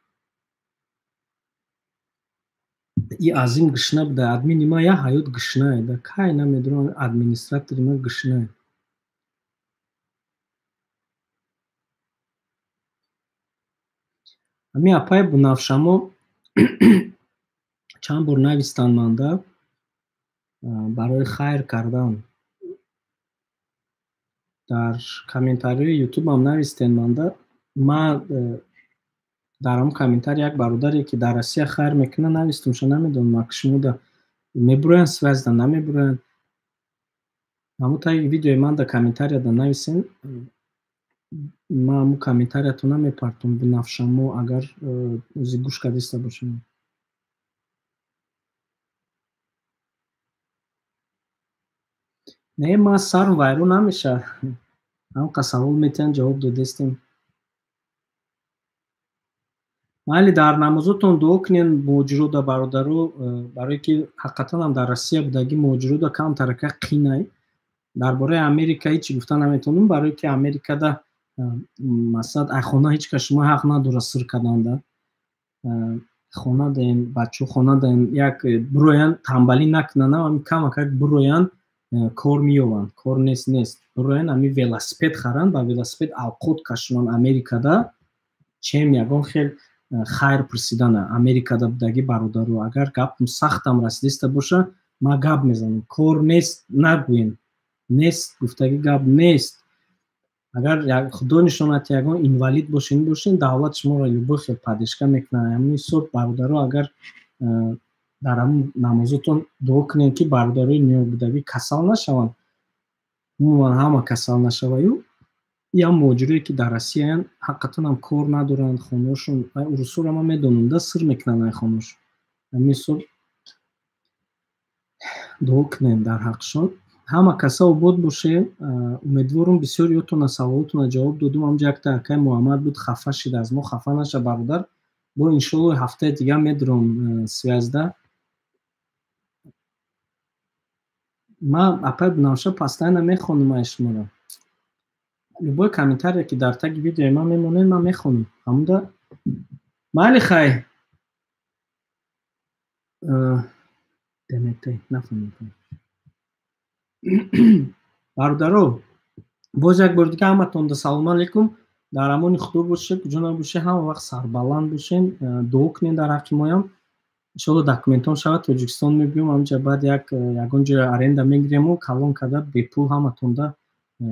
И азим гушна буда, админи ман як ҳаёт гушнае, да кай намедонам, администратори ман гушнае. Ҳамин апаи Бунафшамо чанд бор навистанд манда барои хайр кардан. Дар комментариҳои ютубам навистен манда. Ман дар ҳамон комментарий як бародаре ки дар Россия хайр мекунад навистумша, намедонам ак шумо да мебуроянд связьда намебуроянд. Ҳамон таги видеои ман да комментарияда нависен, ман ҳамон комментариятона мепартом Бунафшамо, агар ози гӯш кардиста бошам. Не, ман сарм вайрон намешавад. Ҳамқа савол метиҳанд, ҷавоб додестем. Майли, дар намозотон дуо кунед муҳоҷирода бародаро, барое ки ҳақиқатан ҳам дар Россия будагӣ муҳоҷирода камтарака қинай. Дар бораи Америка ҳеҷ гуфта наметавонам, барое ки Америкада масалан ай хона ҳеҷ кас шумо ҳақ надорад сир карданда. Хона даем, бачаҳо хона даем, як бироянд, тамбалӣ накунанд, ҳамин камакак бироянд, кор меёбанд, кор нест нест. Бироянд, ҳамин велосипед харанд, ба велосипед авқот кашонанд Америкада, чем ягон хел хайр пурсидана. Америкада будагӣ бародаро, агар гап сахтам расидиста боша, ман гап мезанам. Кор нест нагӯен, нест гуфтагӣ гап нест. Агар худо нишонад ягон инвалид бошен, бошен, давлат шуморо любой хел поддержка мекунад. Ҳамин ҳисоб бародаро, агар дар ҳамон намозотон дуо кунед ки бародарои ниёбудагӣ касал нашаванд, умуман ҳама касал нашаваю, ям муҳоҷирое ки дар Россияянд ҳақиқатан ҳам кор надоранд, хонаҳошон, урусоро ман медонам, да сир мекунанд ай хонаҳошон. Ҳамин ҳисоб дуо кунед дар ҳаққшон. Ҳама каса обод боше. Умедворам бисёриётона саволотона ҷавоб додум. Ҳамҷа якта акай Муҳаммад буд, хафа шид аз мо. Хафа наша бародар, бо иншоалло ҳафтаи дига медурам связьда. Ман апай Бунафша постоянно мехонам ай шуморо. Любой комментарие ки дар таги видеои ман мемонед, ман мехонам. Ҳамуда майли хай. ДМТ нафаҳмидам. Бародаро, боз як бор дига ҳаматонда салому алайкум. Дар амони худо бошед, куҷо набошед, ҳама вақт сарбаланд бошед, дуо кунед дар ҳаққи моям. Иншоалло документон шавад, Тоҷикистон мебиём, ҳамҷа баъд ягон ҷоя аренда мегирему, калон карда бепул ҳаматонда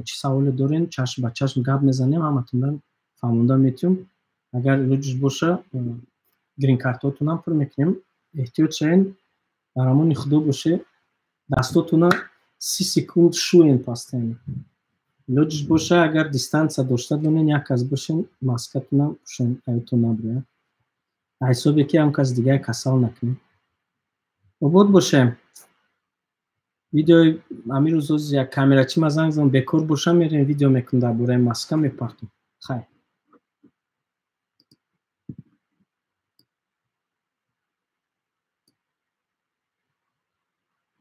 чӣ саволе дорен, чашм ба чашм гап мезанем, ҳаматонда фаҳмонда метиҳем. Агар илоҷиш боша, грин-картотонам пур мекунем. Эҳтиёт шавед, дар амони худо бошед, дастотона 30 секунд шӯен постоянно. Илоҷиш боша, агар дистанция дошта донен, як кас бошен, маскатона пӯшен, аётон набуря, ҳисобе ки ҳам кас дигар касал накунем. Обод бошем. Видеои амирӯз, оз як камерачи ма занг зам, бекор бошам, мерем, видео мекунем, дар бораи маска мепартом. Хайр.